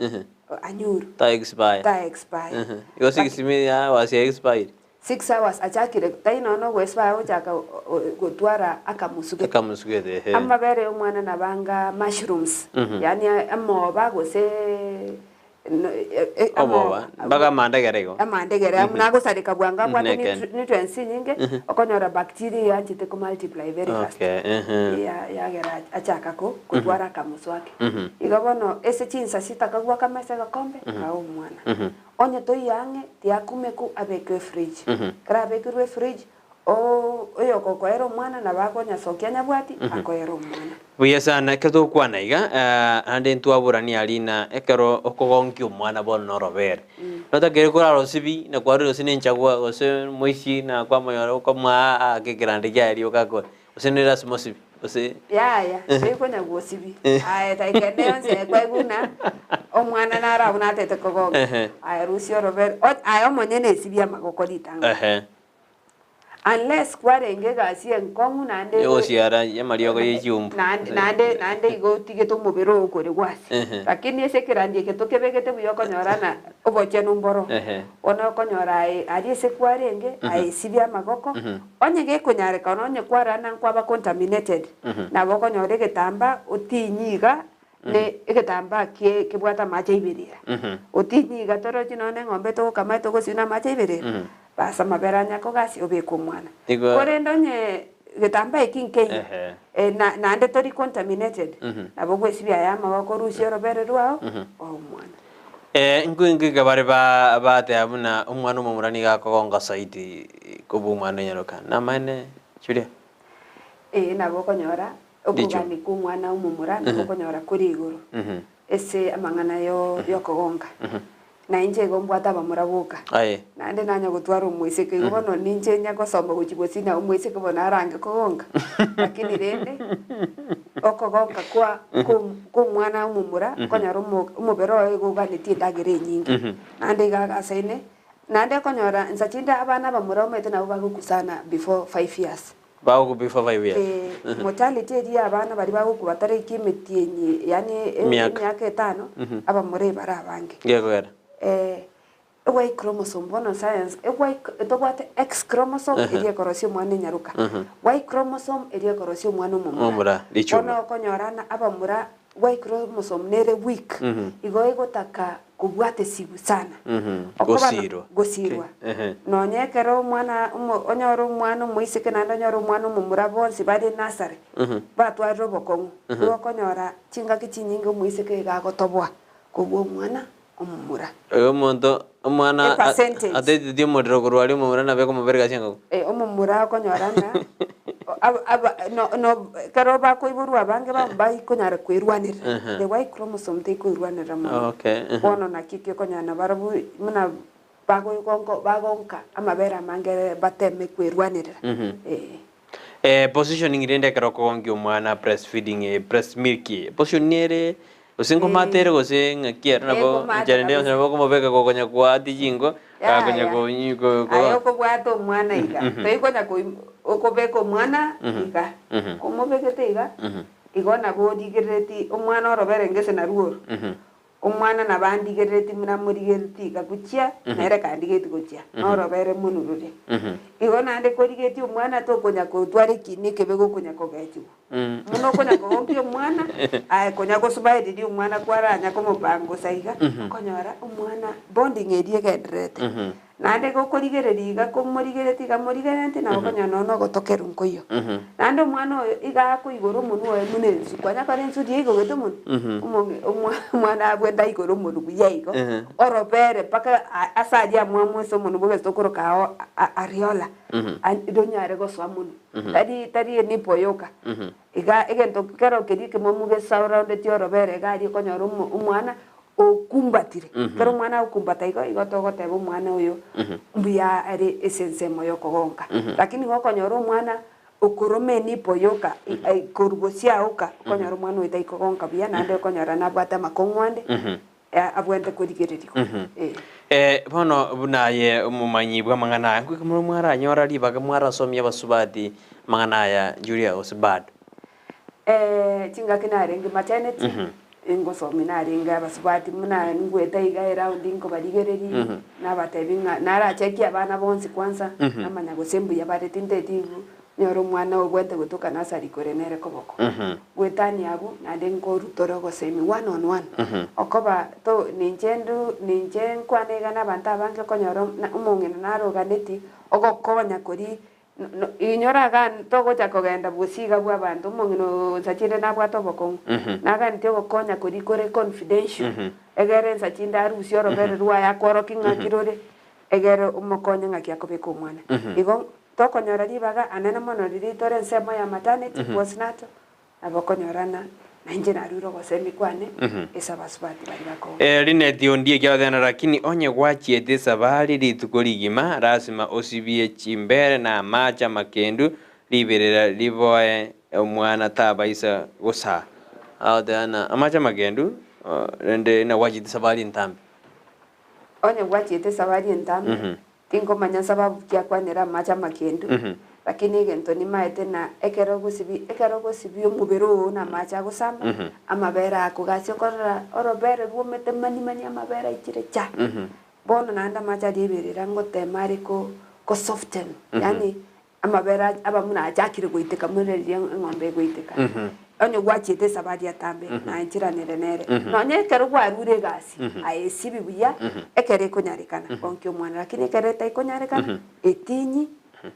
anyuru. Ta expire. Ta expire. Igo six mi hours ya expired. Six hours achakire tai nonya na ogoexpire agochaka gotwara akamusugete. Akamusugete ehe. Amabere ya omwana nabo anga mushrooms, yaani amoba gose. No- e- e- Oboba, mpaka amandegere igo. Amandegere amo nagosareka bwango abwate Nekene. nutrients chinyinge, okonyora bacteria eanchete ko multiply very fast. Okay, ehe. Ya- yagera achaka ko kotwara akamoso ake. Igo bono ase chinsa sita kagwaka amaiso egekombe, kae omwana. Onye toiyo ang'e, tiakumeku abekwe efridge. Ekero abekirwe efridge, oo oyogokoera omwana nabo akonyasokia anyabwati, akoere omwana. Buya sana, ekero togokwana iga, naende ntwaborania aria na ekero okogonkia omwana bono na orobere. Notakeire korara osibi, na kwarure gose na enchagwa, gose moisia na kwamonyora okomoa aake ekerande kiaye rioka akore, gose nere lasima osibi, gose. Yaya, tikonya gosibi. Aye dakika ende yonsi aye kwaigwa buna omwana naro abwo natete kogonka. Aye rusia orobere, aye omonyene esibie amagoko ritang'ani. Unless kwarenge egasi enkong'u naende Egosiara amariogo ye chiumbu. Naende naende naende igo otigete omobere oo okore gwase. Ehe. Lakini ase ekerandi eke tokebegete buya okonyora ng'a obochenu mboro. Ehe. Bono okonyora aye aria ase kwarenge, aye sibia amagoko, onye gekonyarekana onye kwarana nkwaba contaminated, nabo okonyora egetambaa otinyi iga, ne egetambaa kie kebwate amache aiberera. Otinyi iga torochi nonya na eng'ombe togokama togosiu na amache aiberera, bas amabere anya kogasia obeke omwana. Igo. Korende onye getambaa eki nkeiyo, Ehe. na naende tori contaminated, nabo ogwesibia aya amagoko orusie orobere rwao, oe omwana. Nkoingoika bare ba bateba buna omwana omomura nigo akogonga zaidi kobua omwana onyaroka. Namaene Julia? Ee, nabo okonyora Ndicho. okogania kwa omwana omomura nabo okonyora kore igoro ase amang'ana yo yokogonga. Na inche igo mbwate abamura boka. Aye. Naende nanya gotwara omoiseke igo bono ninche nyagosoma gochia gosina omoiseke bono arange kogonga. Lakini rende okogonga kwa kwa kwa omwana omomura okonyora omo omobere oye igo oganetie endagera enyinge. Naende iga agasaine, naende okonyora nsa chinde abana abamura omanyete nabo bagokusana before five years. Bagokwa before 5 years. Eh, mortality eria ya abana baria bagokwa bataraika emetienyi yaani Emiaka. emiaka etano, abamura ebare abange. Gekogera. Eh, Y chromosome bono science, Y tobwate X chromosome eria ekorosia omwana enyaroka, Y chromosome eria ekorosia omwana omomura. Omomura, richuma. Bono okonyora ng'a abamura Y chromosome nere weak, igo egotaka kobwata esigu sana. Okoba no- Gosirwa. gosirwa. Okay. Ehe. Nonya ekero omwana omo onyore omwana omoiseke naende onyore omwana omomura bonsi bare nursery, batwarire obokong'u, igo okonyora chingaki chinyinge omoiseke iga agotoboa kobua omwana omomura. Oyo omonto omwana E percentage. ateteti omorero korwa aria omomura nabo ekomobera egasi engogo. Eh, omomura okonyora ng'a aba aba no no ekero bakoiborwa abange babo baikonyara koirwanerera, the Y chromosome teikoirwanerera mono. Okay, ehe. Bono naki ki okonyora nabarabwo buna bagoigonko bagonka amabere amange bateme koirwanerera, eh. Eh, positioning rende ekero okogonkia omwana breastfeeding eh, breast milk position nere gose nkomata ere gose ng'aki ere nabo Ekomata enchera ende yonsi kabisa. nabo okomobeka gokonya koatia chinko Yaya. gakonya konyi ko- ko- Aye okobwata omwana iga, toikonya koi okobeka omwana iga, komobegete iga, igo nabo origerereti omwana orobere ngese narwo oro, Omwana nabo andigerereti buna amorigeretie iga gochia, nere kandigetie gochia, norobere monwe roria. Igo naende korigetie omwana tokonya kotwara ekiina ekebe gokonya kogechigwa. Buna okonya kogokia omwana, aye konya gosubaereria omwana kwaranya komopangusa iga, okonyora omwana bonding eria egendererete. Naende gokorigereria iga komorigeretie iga morigeretie nabo okonyora nonya nogotokerwa nkoiyo. Naende omwana oyo iga akoigora omonwe oye buna ensu, kwanya kore ensu riria eigogete omonwe, omong'i omwa omwana abwate aigore omonwe buya igo, orobere mpaka a- ase aria amwamu ase omonwe bogese okoroka ao a- areola, ronyare gosoa monwe, tari tari enipo yoka. Iga egento kero keria ekemwamu gesauraundeti orobere iga aria okonyora omo omwana Okumbatire. Ekero omwana agokumbata igo, igo togoteba omwana oyo mbuya are ase ensemo y'okogonka. Lakini igo okonyora omwana okoroma enipo yoka, korwa gose aoka, okonyora omwana oyo taikogonka buya naende okonyora nabwate amakong'u ande, abwenerete korigererigwa. Eh. Eh, bono buna aye omomanyi bw'amang'ana aya, nkoika mono mwaranyora ribaga mwarasomia abasubati amang'ana aya Julia gose bado? Eh, chingaki narenge maternity, Ngosomia narenge abasubati buna ngwete iga eround nkobarigereria, nabatebi ng'a narachekie abana bonsi kwanza, namanya gose mbuya bare tinteti. Onyore omwana obwate gotoka nursery kore nere koboko. Goetania abwo naende nkorutore ogosemi one on one. Okoba to ninche ndu ninche nkwane iga na abanto abange okonyora na omong'ina naroganeti ogokonya koria no no inyora iga togocha kogenda bosio iga bwa abanto omong'ina oo nsa chinde nabwate obokong'u. Naganeti ogokonya koria kore confidential, egere nsa chinde arusie orobere rwaye akworokie ng'aki rore, egere omokonye ng'aki akobeka omwana. Igo Tokonyora ribaga anene mono riria tore ensemo ya maternity, postnatal, nabo okonyorana nainche narure ogosemi kwane ase abasubati baria bakoga. Eri netiondi ekiagoteba lakini onye gwachiete esabari rituko rigima, lasima osibie chimbere na amache amakendu, riberera riboe omwana tabaisa gosaa. Agoteba ng'a amache amakendu, rende na gwachiete esabari entambe. Onye gwachiete esabari entambe, Tinkomanya sababu ki akwanera amache amakendu, lakini egento nimaete na ekero ogosibi ekero ogosibia omobere oo na amache agosamba, amabere akogasia okorora orobere rwomete mani mani amabere aichire cha. Bono naende amache aria eberera ngotema are ko ko soften yaani Amabere aba buna achakire goiteka buna riria eng'ombe egoiteka. Onye gwachiete esabari atambe, nainchiranire nere. Nonya ekero gwarure egasi, aye esibi buya, ekero ekonyarekana, gonkia omwana. Lakini ekero etaikonyarekana, etinyi,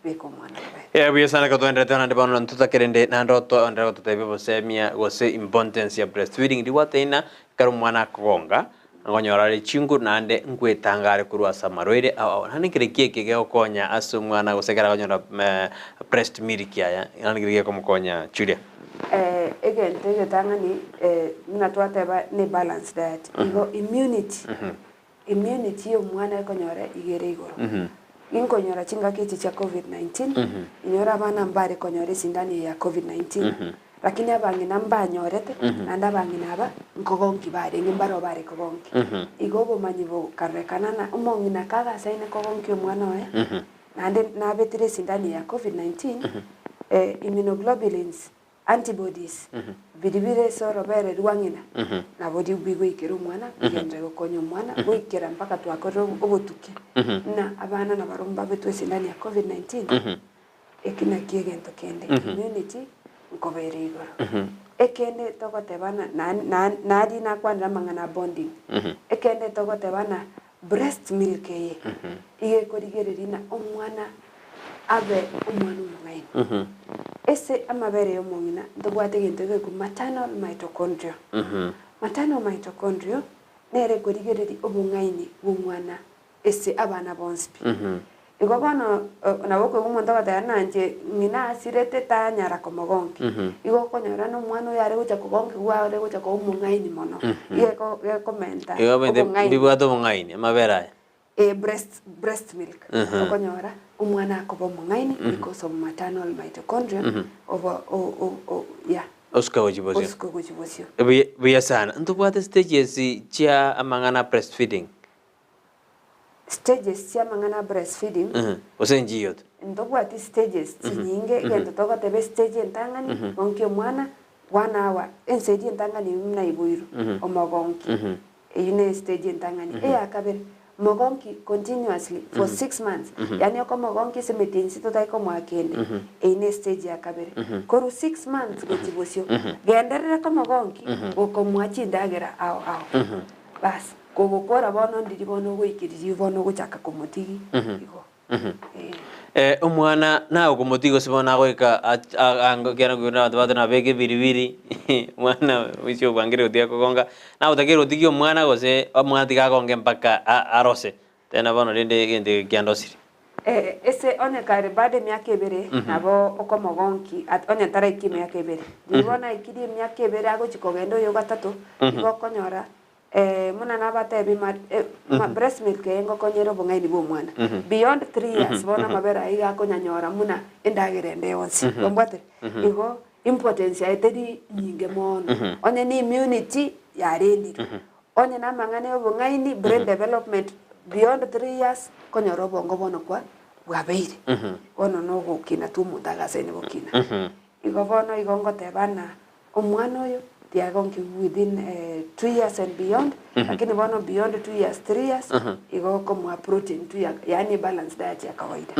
beka omwana orobere. Eh, buya sana ekero twaenderete naende bono ntotake rende naende otoenderere gototebia obosemia gose importance ya breastfeeding rigwataina ekero omwana akogonga Nkonyora are chinguru naende nkwetanga are korwa ase amarwaire ao ao. Naende nkere ki eke gegokonya ase omwana gose ekero akonyora breast milk aya, naende nkere gekomokonya Julia? Egento egetang'ani buna twateba ne balanced diet, igo immunity, immunity ya omwana ekonyora iga ere igoro. Ginkonyora chingaki echi chia covid 19, inyore abana mbare konyora esindano eye ya covid 19, Lakini abang'ina mbanyorete, naende abang'ina aba nkogonki barenge, mbareo bare kogonki. Igo obomanyi bokarorekana ng'a omong'ina kagasaine kogonkia omwana oye, naende nabetire esindani eye ya covid 19, immunoglobulins, antibodies, biria bire ase orobere rwa ng'ina, nabo bigoikera omwana, bigenderere gokonya omwana, goikera mpaka twakorire obotuki, buna abana nabarobwo mbabetwe esindani ya covid 19. Eki nakio egento kende, immunity nkoba ere igoro. Ekende togotebana na- na- naria nakwanire amang'ana a bonding, ekende togotebana breast milk eye, iga ekorigereria ng'a omwana abe omwana omong'aini. Ase amabere ya omong'ina ntobwate egento gekorwa maternal mitochondrial. Maternal mitochondrial nere ekorigereria obong'aini bwa omwana ase abana bonsi pi. Igo bono nabo okoigwa omonto agoteba ng'a inche ng'ina asirete tanyara komogonkia. Igo okonyora na omwana oyo are gocha kogonkigwa are gocha koba omong'aini mono. Igo eko gekomenta Igo omanyete obong'aini. mbibwate obong'aini amabere aya. Eh breast breast milk. Okonyora omwana akoba omong'aini because of maternal mitochondria obo o o o yeah. Osuka gochia bosio. Osuka gochia bosio. Buya buya sana. Ntobwate stages chia amang'ana a breastfeeding. Stages chi'amang'ana a breastfeeding. Gose enchiyoto. Ntobwati stages chinyinge, egento togoteba estage entang'ani, gonkia omwana one hour, ensa eria entang'ani eyio buna aiboirwe, omogonki, eyio ne estage entang'ani. Eya kabere, mogonki continuously for 6 months, yaani okomogonkia ase emetienyi totari komoa kende, eyio ne estage ya kabere. Korwa 6 months gochia bosio, genderera komogonki, gokomoa chindagera ao ao. Bas, kogokora bono ndiri bono ogoikeririe bono ogochaka komotigi igo. Eh. Omwana nagokomotiga gose bono agoika kiagera nkoigwa abanto bagotebi nabeke ebiribiri omwana oise obwangire gotiga kogonga, nagotakeire gotigia omwana gose omwana tiga agonge mpaka arose, tena bono rende egento eke kiandosire. Ase onye kare bado emiaka ebere, nabo okomogonki, onye taraiki emiaka ebere. Riria bono aikirie emiaka ebere agochia kogenda oyo gatato, igo okonyora buna nabatebi ma breast milk eye ngokonyera obong'aini bwa omwana. Beyond 3 years bono amabere aya iga akonyanyora buna endagera ende yonsi. Ombwatire? Igo importance yaye teri nyinge mono. Onye ne immunity yarendirwe. Onye namang'ana ya obong'aini, brain development beyond 3 years, konyora obongo bono kwa bwabeire. Bono nogokina tu omonto agasaine gokina. Igo bono igo ngoteba ng'a omwana oyo tiagonkiwa within 2 years and beyond, lakini bono beyond 2 years, 3 years, igo okomoa protein tu ya yaani balanced diet ya kawaida.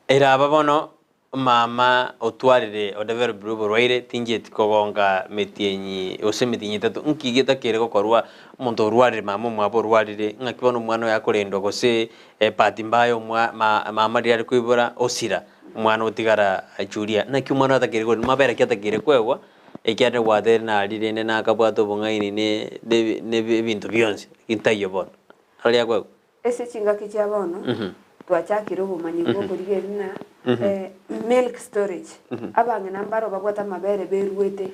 Eraba bono. Mama otwarire odevelopire oborwaire tinchieti kogonga metienyi gose emetienyi etato nki getakeire gokorwa omonto orwarire mama omwabo orwarire ng'aki bono omwana oyo akorendwa gose ebahati mbaya omwa ma mama riria are koibora osira omwana otigara achuria naki omwana oyo atakeire korendwa mabere ki atakeire koegwa ekiagera gwateire nari rende nakabwate obong'aini ne ne ne ebinto bionsi lakini taiyo bono aria akoegwa. Ase chingaki chia bono, twachakire obomanyi bw'okorigereria buna milk storage. Abang'ina mbaro babwate amabere beruete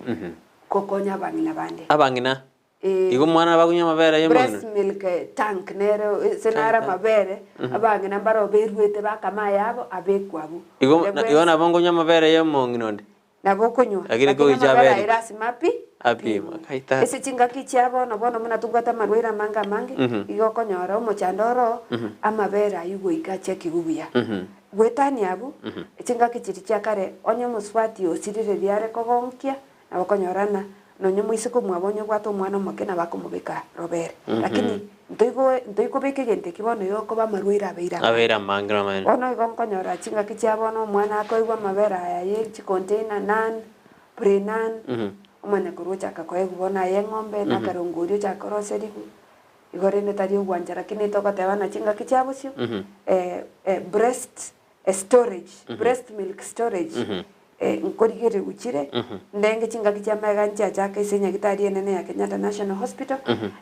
gokonya abang'ina bande. Abang'ina? Eh. Igo omwana nabo akonywa amabere ya omong'ina? Breast milk tank nero ase naro amabere, abang'ina mbaro beruete bakama ayabo abekwe abwo. Igo igo nabo nkonywa amabere ya omong'ina onde? Nabo okonywa, Lakini lakini kogoicha amabere abere aye lasima api apimwe. apimwe. Kai tata. Ase chingaki chia bono bono buna tobwate amarwaire amange amange, igo okonyora omochando oro amabere aywo goika achekigwe buya. Goetania abwo, chingaki chiria chia kare onye omosubati osirire riria are kogonkia, nabo okonyora ng'a nonye omoiseke omwabo onye obwate omwana omoke nabo akomobeka robere. Lakini ntoigo ntoikobeka egento ekio bono igo okoba amarwaire abeire amange. Abeire amange namaene. Bono igo nkonyora chingaki chia bono omwana akoigwa amabere aya ye chicontainer nan, pre nan, omanye korwa ochaka koegwa bono aye eng'ombe na akarongo oria ochaka koroserigwa, igo rende tari ogwancha lakini togoteba ng'a chingaki chia bosio, breast storage, breast milk storage, nkorigereria chire, ndenge chingaki chi'amaiga nchiachake ase enyagitari enene ya Kenyatta National Hospital,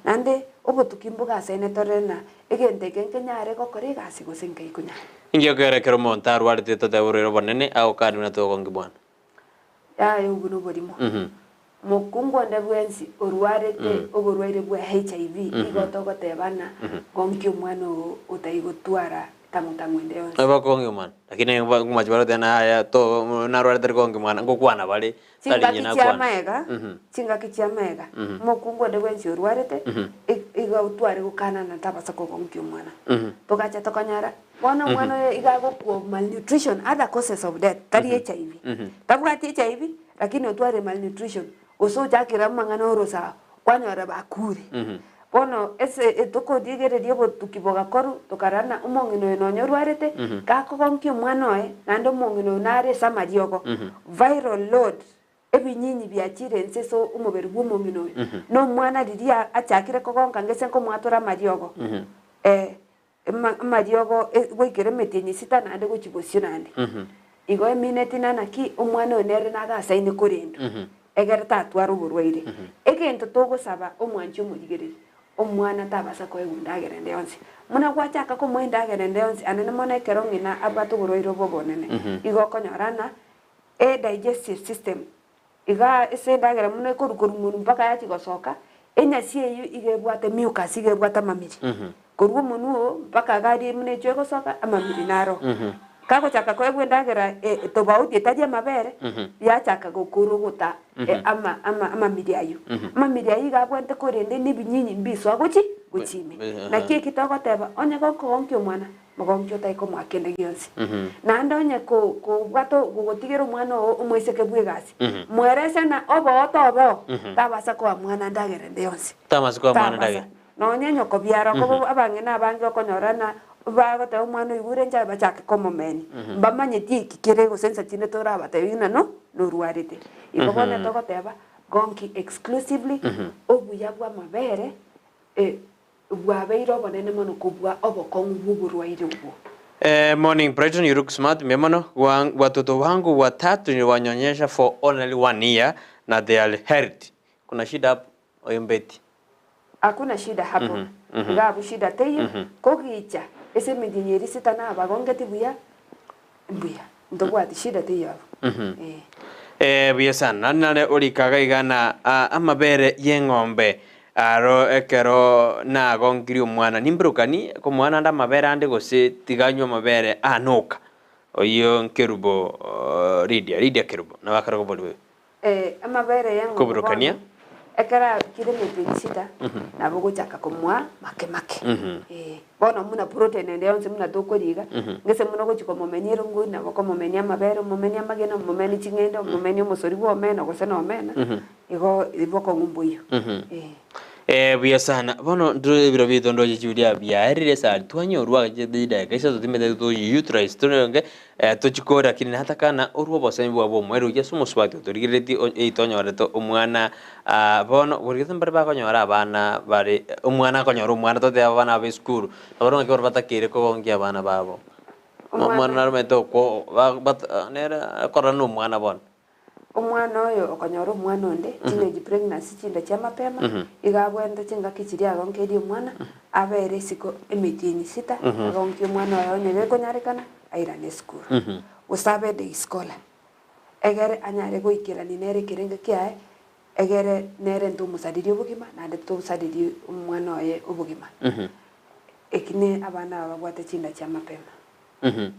naende obotuki mbogasaine torore ng'a egento eke nkenyare gokora egasi gose nkeikonyara. Inki okere ekero omonto arwarete totebe oborwaire obonene agokania buna togongi bwana? Yaya obwo noborimo. Mokungu onde bwensi orwarete oborwaire bwa HIV igo togoteba ng'a gonkia omwana oo otaigotwara tang'u-tang'u ende yonsi. Bakongia omwana lakini ngomache bare goteba ng'a yaya to narwarete tari kongia omwana ngokwana bare tari Chingaki ng'ina chia akwane. amaega, chingaki chia amaega, mokungu onde bwensi orwarete iga otware gokanana tabasa kogonkia omwana. Togacha tokonyora bono omwana oyo iga agokwa malnutrition, other causes of death, tari HIV. Tabwati HIV Lakini otware malnutrition, gose ochakere amang'ana orosa kwanyora bakure. Bono ase tokorigereria obotuki bogakorwa, tokarora ng'a omong'ina oyo nonya orwarete, gakogonkia omwana oye, naende omong'ina oyo nare ase amariogo, viral load, ebinyinyi biachire inse ase omobere bwa omong'ina oyo, na omwana riria achakire kogonka ngese nkomwatora amariogo, amariogo goikera emetienyi esita naende gochia bosio naende. Igo emineti na naki omwana oyo nere nagasaine korendwa, egere tatware oborwaire. Egento togosaba omwanchi omorigereria, omwana tabasa koegwa endagera ende yonsi. Buna gwachaka komoa endagera ende yonsi, anene mono ekero ng'ina abwate oborwaire obo obonene, igo okonyora ng'a edigestive system Iga ase endagera buna ekorwa korwa monwe mpaka yachia gosoka, enyasi eyio iga ebwate mucus, iga ebwate amamiri. Korwa omonwe oo mpaka iga aria buna echwe egosoka, amamiri naro. Kagochaka koegwa endagera tobauti etari amabere, yachaka gokorogota ama ama amamiri ayio. Amamiri ayio iga abwenerete korenda na ebinyinyi mbisoa gochi gochia ime. Naki eki togoteba, onye gokogonkia omwana, Mogonki otari komoa kende gionsi. Naende onye kobwata gogotigera omwana oo omoiseke bw'egasi, mwerese ng'a oboote oboo, tabasa koa mwana ndagera ende yonsi. Tabasa koa mwana Tabasa. ndagera. Nonya nyoko biara okoba abang'ina abange okonyora ng'a bagoteba omwana oigure enchara bachake komomenia. Mbamanyeti eki kere gose nsa chinde torabatebi ng'a no norwarete. Igo bono togoteba, gonki exclusively, obuya bw'amabere Bwabeire obonene mono kobua obokong'u bw'oborwaire obwo. Morning Brighton you look smart mbuya mono Watoto wangu watatu niliwanyonyesha for only one year na they are healthy kuna shida hapo oyo Betty. Hakuna shida hapo iga abwo shida teiyo kogicha ase emetienyi eria sita nabagongeti buya mbuya ntobwati shida teiyo abwo eh. Eh, buya sana. Naende nare orikaga iga na amabere y'eng'ombe aro ekero nagonkirie omwana. Nimburukanie komoa naende amabere ande gose tiga anywe amabere anoka. Oyio Nkerubo Lydia, Lydia Kerubo nabo akare koboria boigo. Amabere y'eng'ombe bono Koburukania. ekero akire emetienyi sita nabo ogochaka komoa make make. Bono buna protein ende yonsi buna tokoria iga, gese buna ogochia komomenia erongo nabo okomomenia amabere, omomenie amagena, omomenie ching'ende, omomenie omosori bwa omena gose na omena, igo bokong'u mboiyo. Eh, buya sana. Bono ntore ebiro biaito ndoche chiuria biaerire esa twanyorwa agache chidakika isato timete toyi utilize toronge eh, tochikore lakini natakana orwe obosemi bwabo omoerio gochia ase omosubati otorigereretie o either onyorete omwana ah, bono borigete mbare bakonyora abana bare omwana akonyora omwana totebe abana aba esukuru, nabo ng'aki baria batakeire kogonkia abana babo. Omwana Omwana naromanyete okwo ba bat nere akorora na omwana bono. Omwana oyo okonyora omwana onde, teenage pregnancy chinda chia mapema, iga abwenerete chingaki chiria agonkerie omwana, abere isiko emetienyi sita, agonkie omwana oye onye gekonyarekana, airane esukuru. Gose abe day scholar, egere anyare goikerania nere ekerengo kiaye, egere nere ntomosaririe obogima, naende tosaririe omwana oye obogima. Eki ne abana aba babwate chinda chia mapema.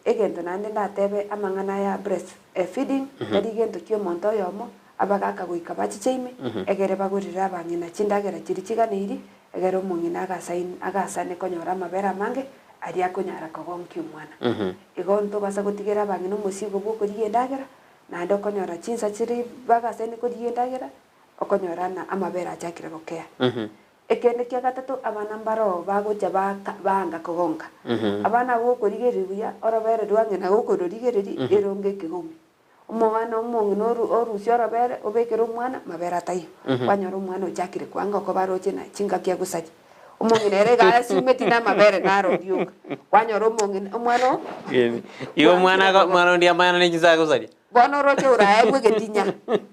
Egento naende ndatebe amang'ana aya breast feeding tari gento kia omonto oyomo, abagaka goika bachiche ime, egere bagorere abang'ina chindagera chiria chiganeiri, egere omong'ina agasain agasane konyora amabere amange aria akonyara kogonkia omwana. Igo ntobasa gotigera abang'ina omosigo bwa okorigia endagera, naende okonyora chinsa chiria bagasaine korigia endagera, okonyora ng'a amabere achakire gokea. Ekende kia gatato, abana mbaroo bagocha baaka baanga kogonka. Abana abwo gokorigereria buya, orobere rwa ng'ina gokororigereria, eronge ekegomi. Omwana omong'ina oru orusie orobere, obekere omwana, mabere ataiyo. Kwanyora omwana ochakire koanga okoba aroche na chingaki agosaria. Omong'ina ere iga asumeti na amabere naro rioka. Kwanyora omong'ina omwana oo Igo omwana bwangire ako kogonka. omwana onde amanyane ne chinsa agosaria. Bono oroche oraegwe egetinya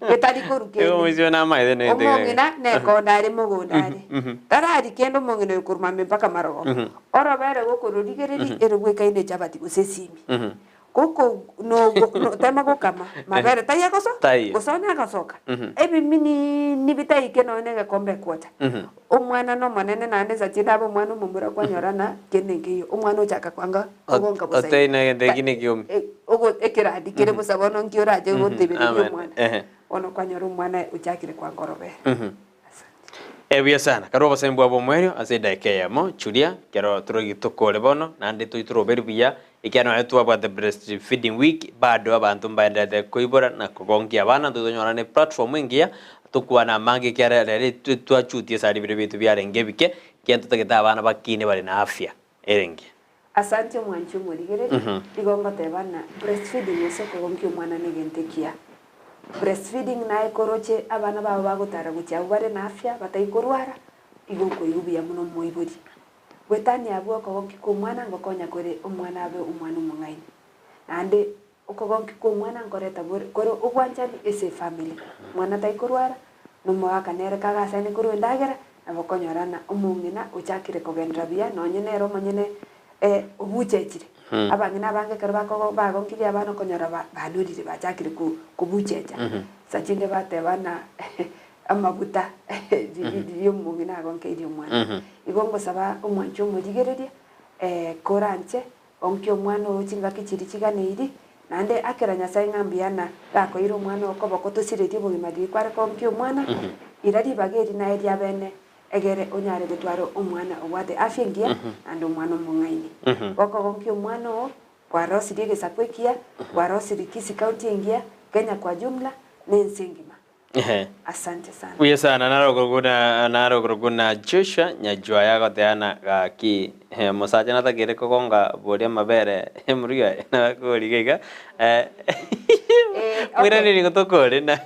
getari korwa Igo kende. omoiseke namaete nete Omong'ina nekonda are mogondo are. Tarari kende omong'ina oyo korwa mambia mpaka marogoba. Orobere gokororigereria ere bwekaine echabati gose esimi. Goko nogo notema gokama mabere taiyo agoso Taiyo. gose onye agosoka. Ebiminini bitaike nonya na egekombe ekwocha. Omwana nomonene naende nsa chinde abe omwana omomura kwanyora na kende nkeiyo. Omwana ochaka kwanga kogonka bosa igo. Otari na egento eki nekiomi. Ogo ekerandi kere bosa bono nki orache gotebereria Amen. omwana. Ehe. Bono kwanyora omwana ochakire kwanga orobere. Asante. Ebuya sana. Karue obosemi bwabo omoerio ase edaika eyemo, churia, kero torogi tokore bono, naende toitoroberi buya, ekiagera nonye twabwate breast feeding week, bado abanto mbaenderete koibora na kogonkia abana, ntotonyora ne platform engiya, tokwane amange ekiagera rero twachutie esari biria biaito biarenge ebike, ekiagera ntotagete abana bakine bare na afya ere engiya. Asante omwanchi omorigereria, igo ngoteba ng'a breastfeeding gose okogonkia omwana negento ekiya. Breastfeeding naye koroche abana bao bagotara gochia abwo bare na afya batai korwara, igo okoigwa buya mono omoibori. Goetania abwo okogonkia kwa omwana ngokonya kore omwana abe omwana omong'aini. Naende okogonkia kwa omwana nkoreta bore kore obwanchani ase efamily. Omwana tai korwara, na omogaka nere kagasane korwa endagera, nabo okonyora ng'a omong'ina ochakire kogenderera buya nonye nere omonyene obuchechire. Abang'ina abange ekero bakogo bagonkirie abana okonyora ba banorire bachakire ko kobuchecha. Nsa chinde bateba ng'a amaguta riria omong'ina agonkeirie omwana. Igo ngosaba omwanchi omorigereria, koranche Onki omwana oo chingaki chiria chiganeiri, naende akera Nyasae ng'a mbuya na gakoira omwana oo koboko tosiretie obogima riria kware konkia omwana, ira ribaga eri naye riabene, egere onyare gotwara omwana obwate afya engiya naende omwana omong'aini. Gokogonkia omwana oo, kwarosirie egesaku ekiya, kwarosirie Kisii County engiya, Kenya kwa jumla, na ense engima. Ehe. Asante sana. Buya sana narokoguna narokorokuna Joshua Nyajwaya agoteana gaki eh, omosacha natakire kogonga boria amabere emurugio aye nabakori iga iga eh, Eh, okay. moiraneri gotokore na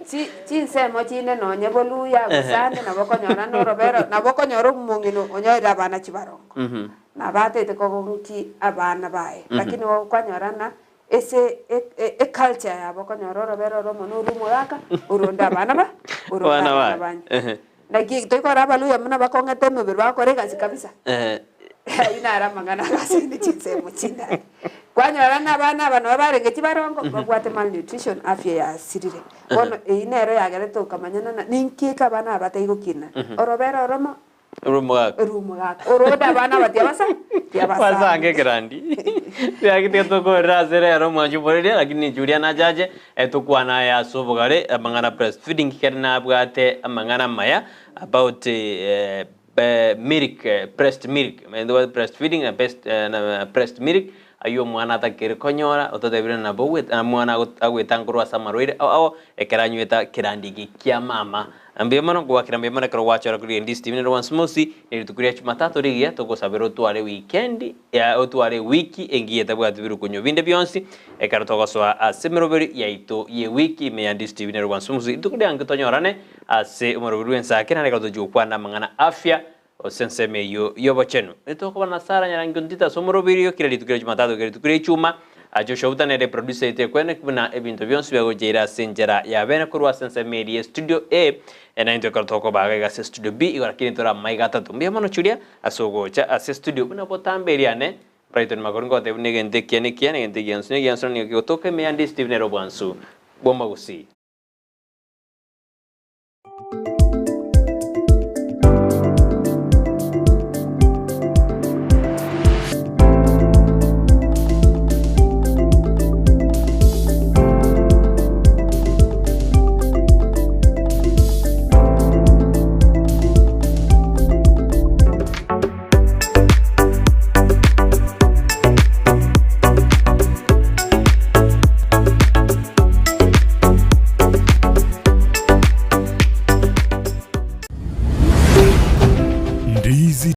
Chi- chinsemo chinde nonye boluya gosande nabo okonyora norobero nabo okonyora omong'ina onyorire abana chibarongo nabo atete kogonki abana baye lakini okwanyora ng'a Ase eculture yabo okonyora orobere oromo na orw'omogaka, oronde abana ba, oronde Abana abana baye. bande. Ehe. Naki toikora abaluya buna bakong'ete emebere bagokora egasi kabisa. Ehe. Ayio naro amang'ana agasaine chinsemo chindare. Kwanyora ng'a abana aba nabo barenge chibarongo, babwate malnutrition, afya yasirire. Bono eyio nero yagerete okamanyana ng'a ninki eke abana aba bataigokina. Orobere oromo, Orw'omogaka. Orw'omogaka. Orode abana aba tiabasa Basange tiabasange. ekerandi. Riaki tiga tokorera ase rero omwanchi oboreria lakini Julia nachache tokwane aye ase obogare amang'ana breastfeeding kere nabwate amang'ana amaya about milk breast milk breastfeeding na best na breast milk aywo omwana atakeri konyora ototebire nabo omwana agoetanga korwa ase amarwaire ao ao ekero anywete kerandi eke kia mama. Mbuya mono ngwakera mbuya mono ekero gwachora korigia Ndisi TV nere Once Mosi, ne rituko ria Jumatatu rigiya togosabera otware weekend ya otware ewiki engiya etabwati birukunyu binde bionsi ekero togosoa ase emeroberi yaito ye ewiki ime ya Ndisi TV nere Once Mosi. Rituko riange tonyorane ase omoroberi bw'ensake naende ekero tochia gokwana amang'ana afya gose ensemo eyio y'obochenu. Nitokoba na Sarah Nyarangi Ontito ase omoroberi oyo kera rituko ria Jumatatu kera rituko ria Ichuma. Joshua Buta nere producer yaito ekwene buna ebinto bionsi biagocheire ase enchera ya bene korwa ase ensemo eria ye studio A na intwe ekero tokobaga iga ase studio B igo lakini tore amaiga atato. Mbuya mono Julia ase ogocha ase studio buna botambe eriane Brighton Makori ngotebia buna egento ekiya nekiya na egento egiansu negiansu na nigo kegotoka ime ya Ndisi TV nere obwansu bw'omogusii.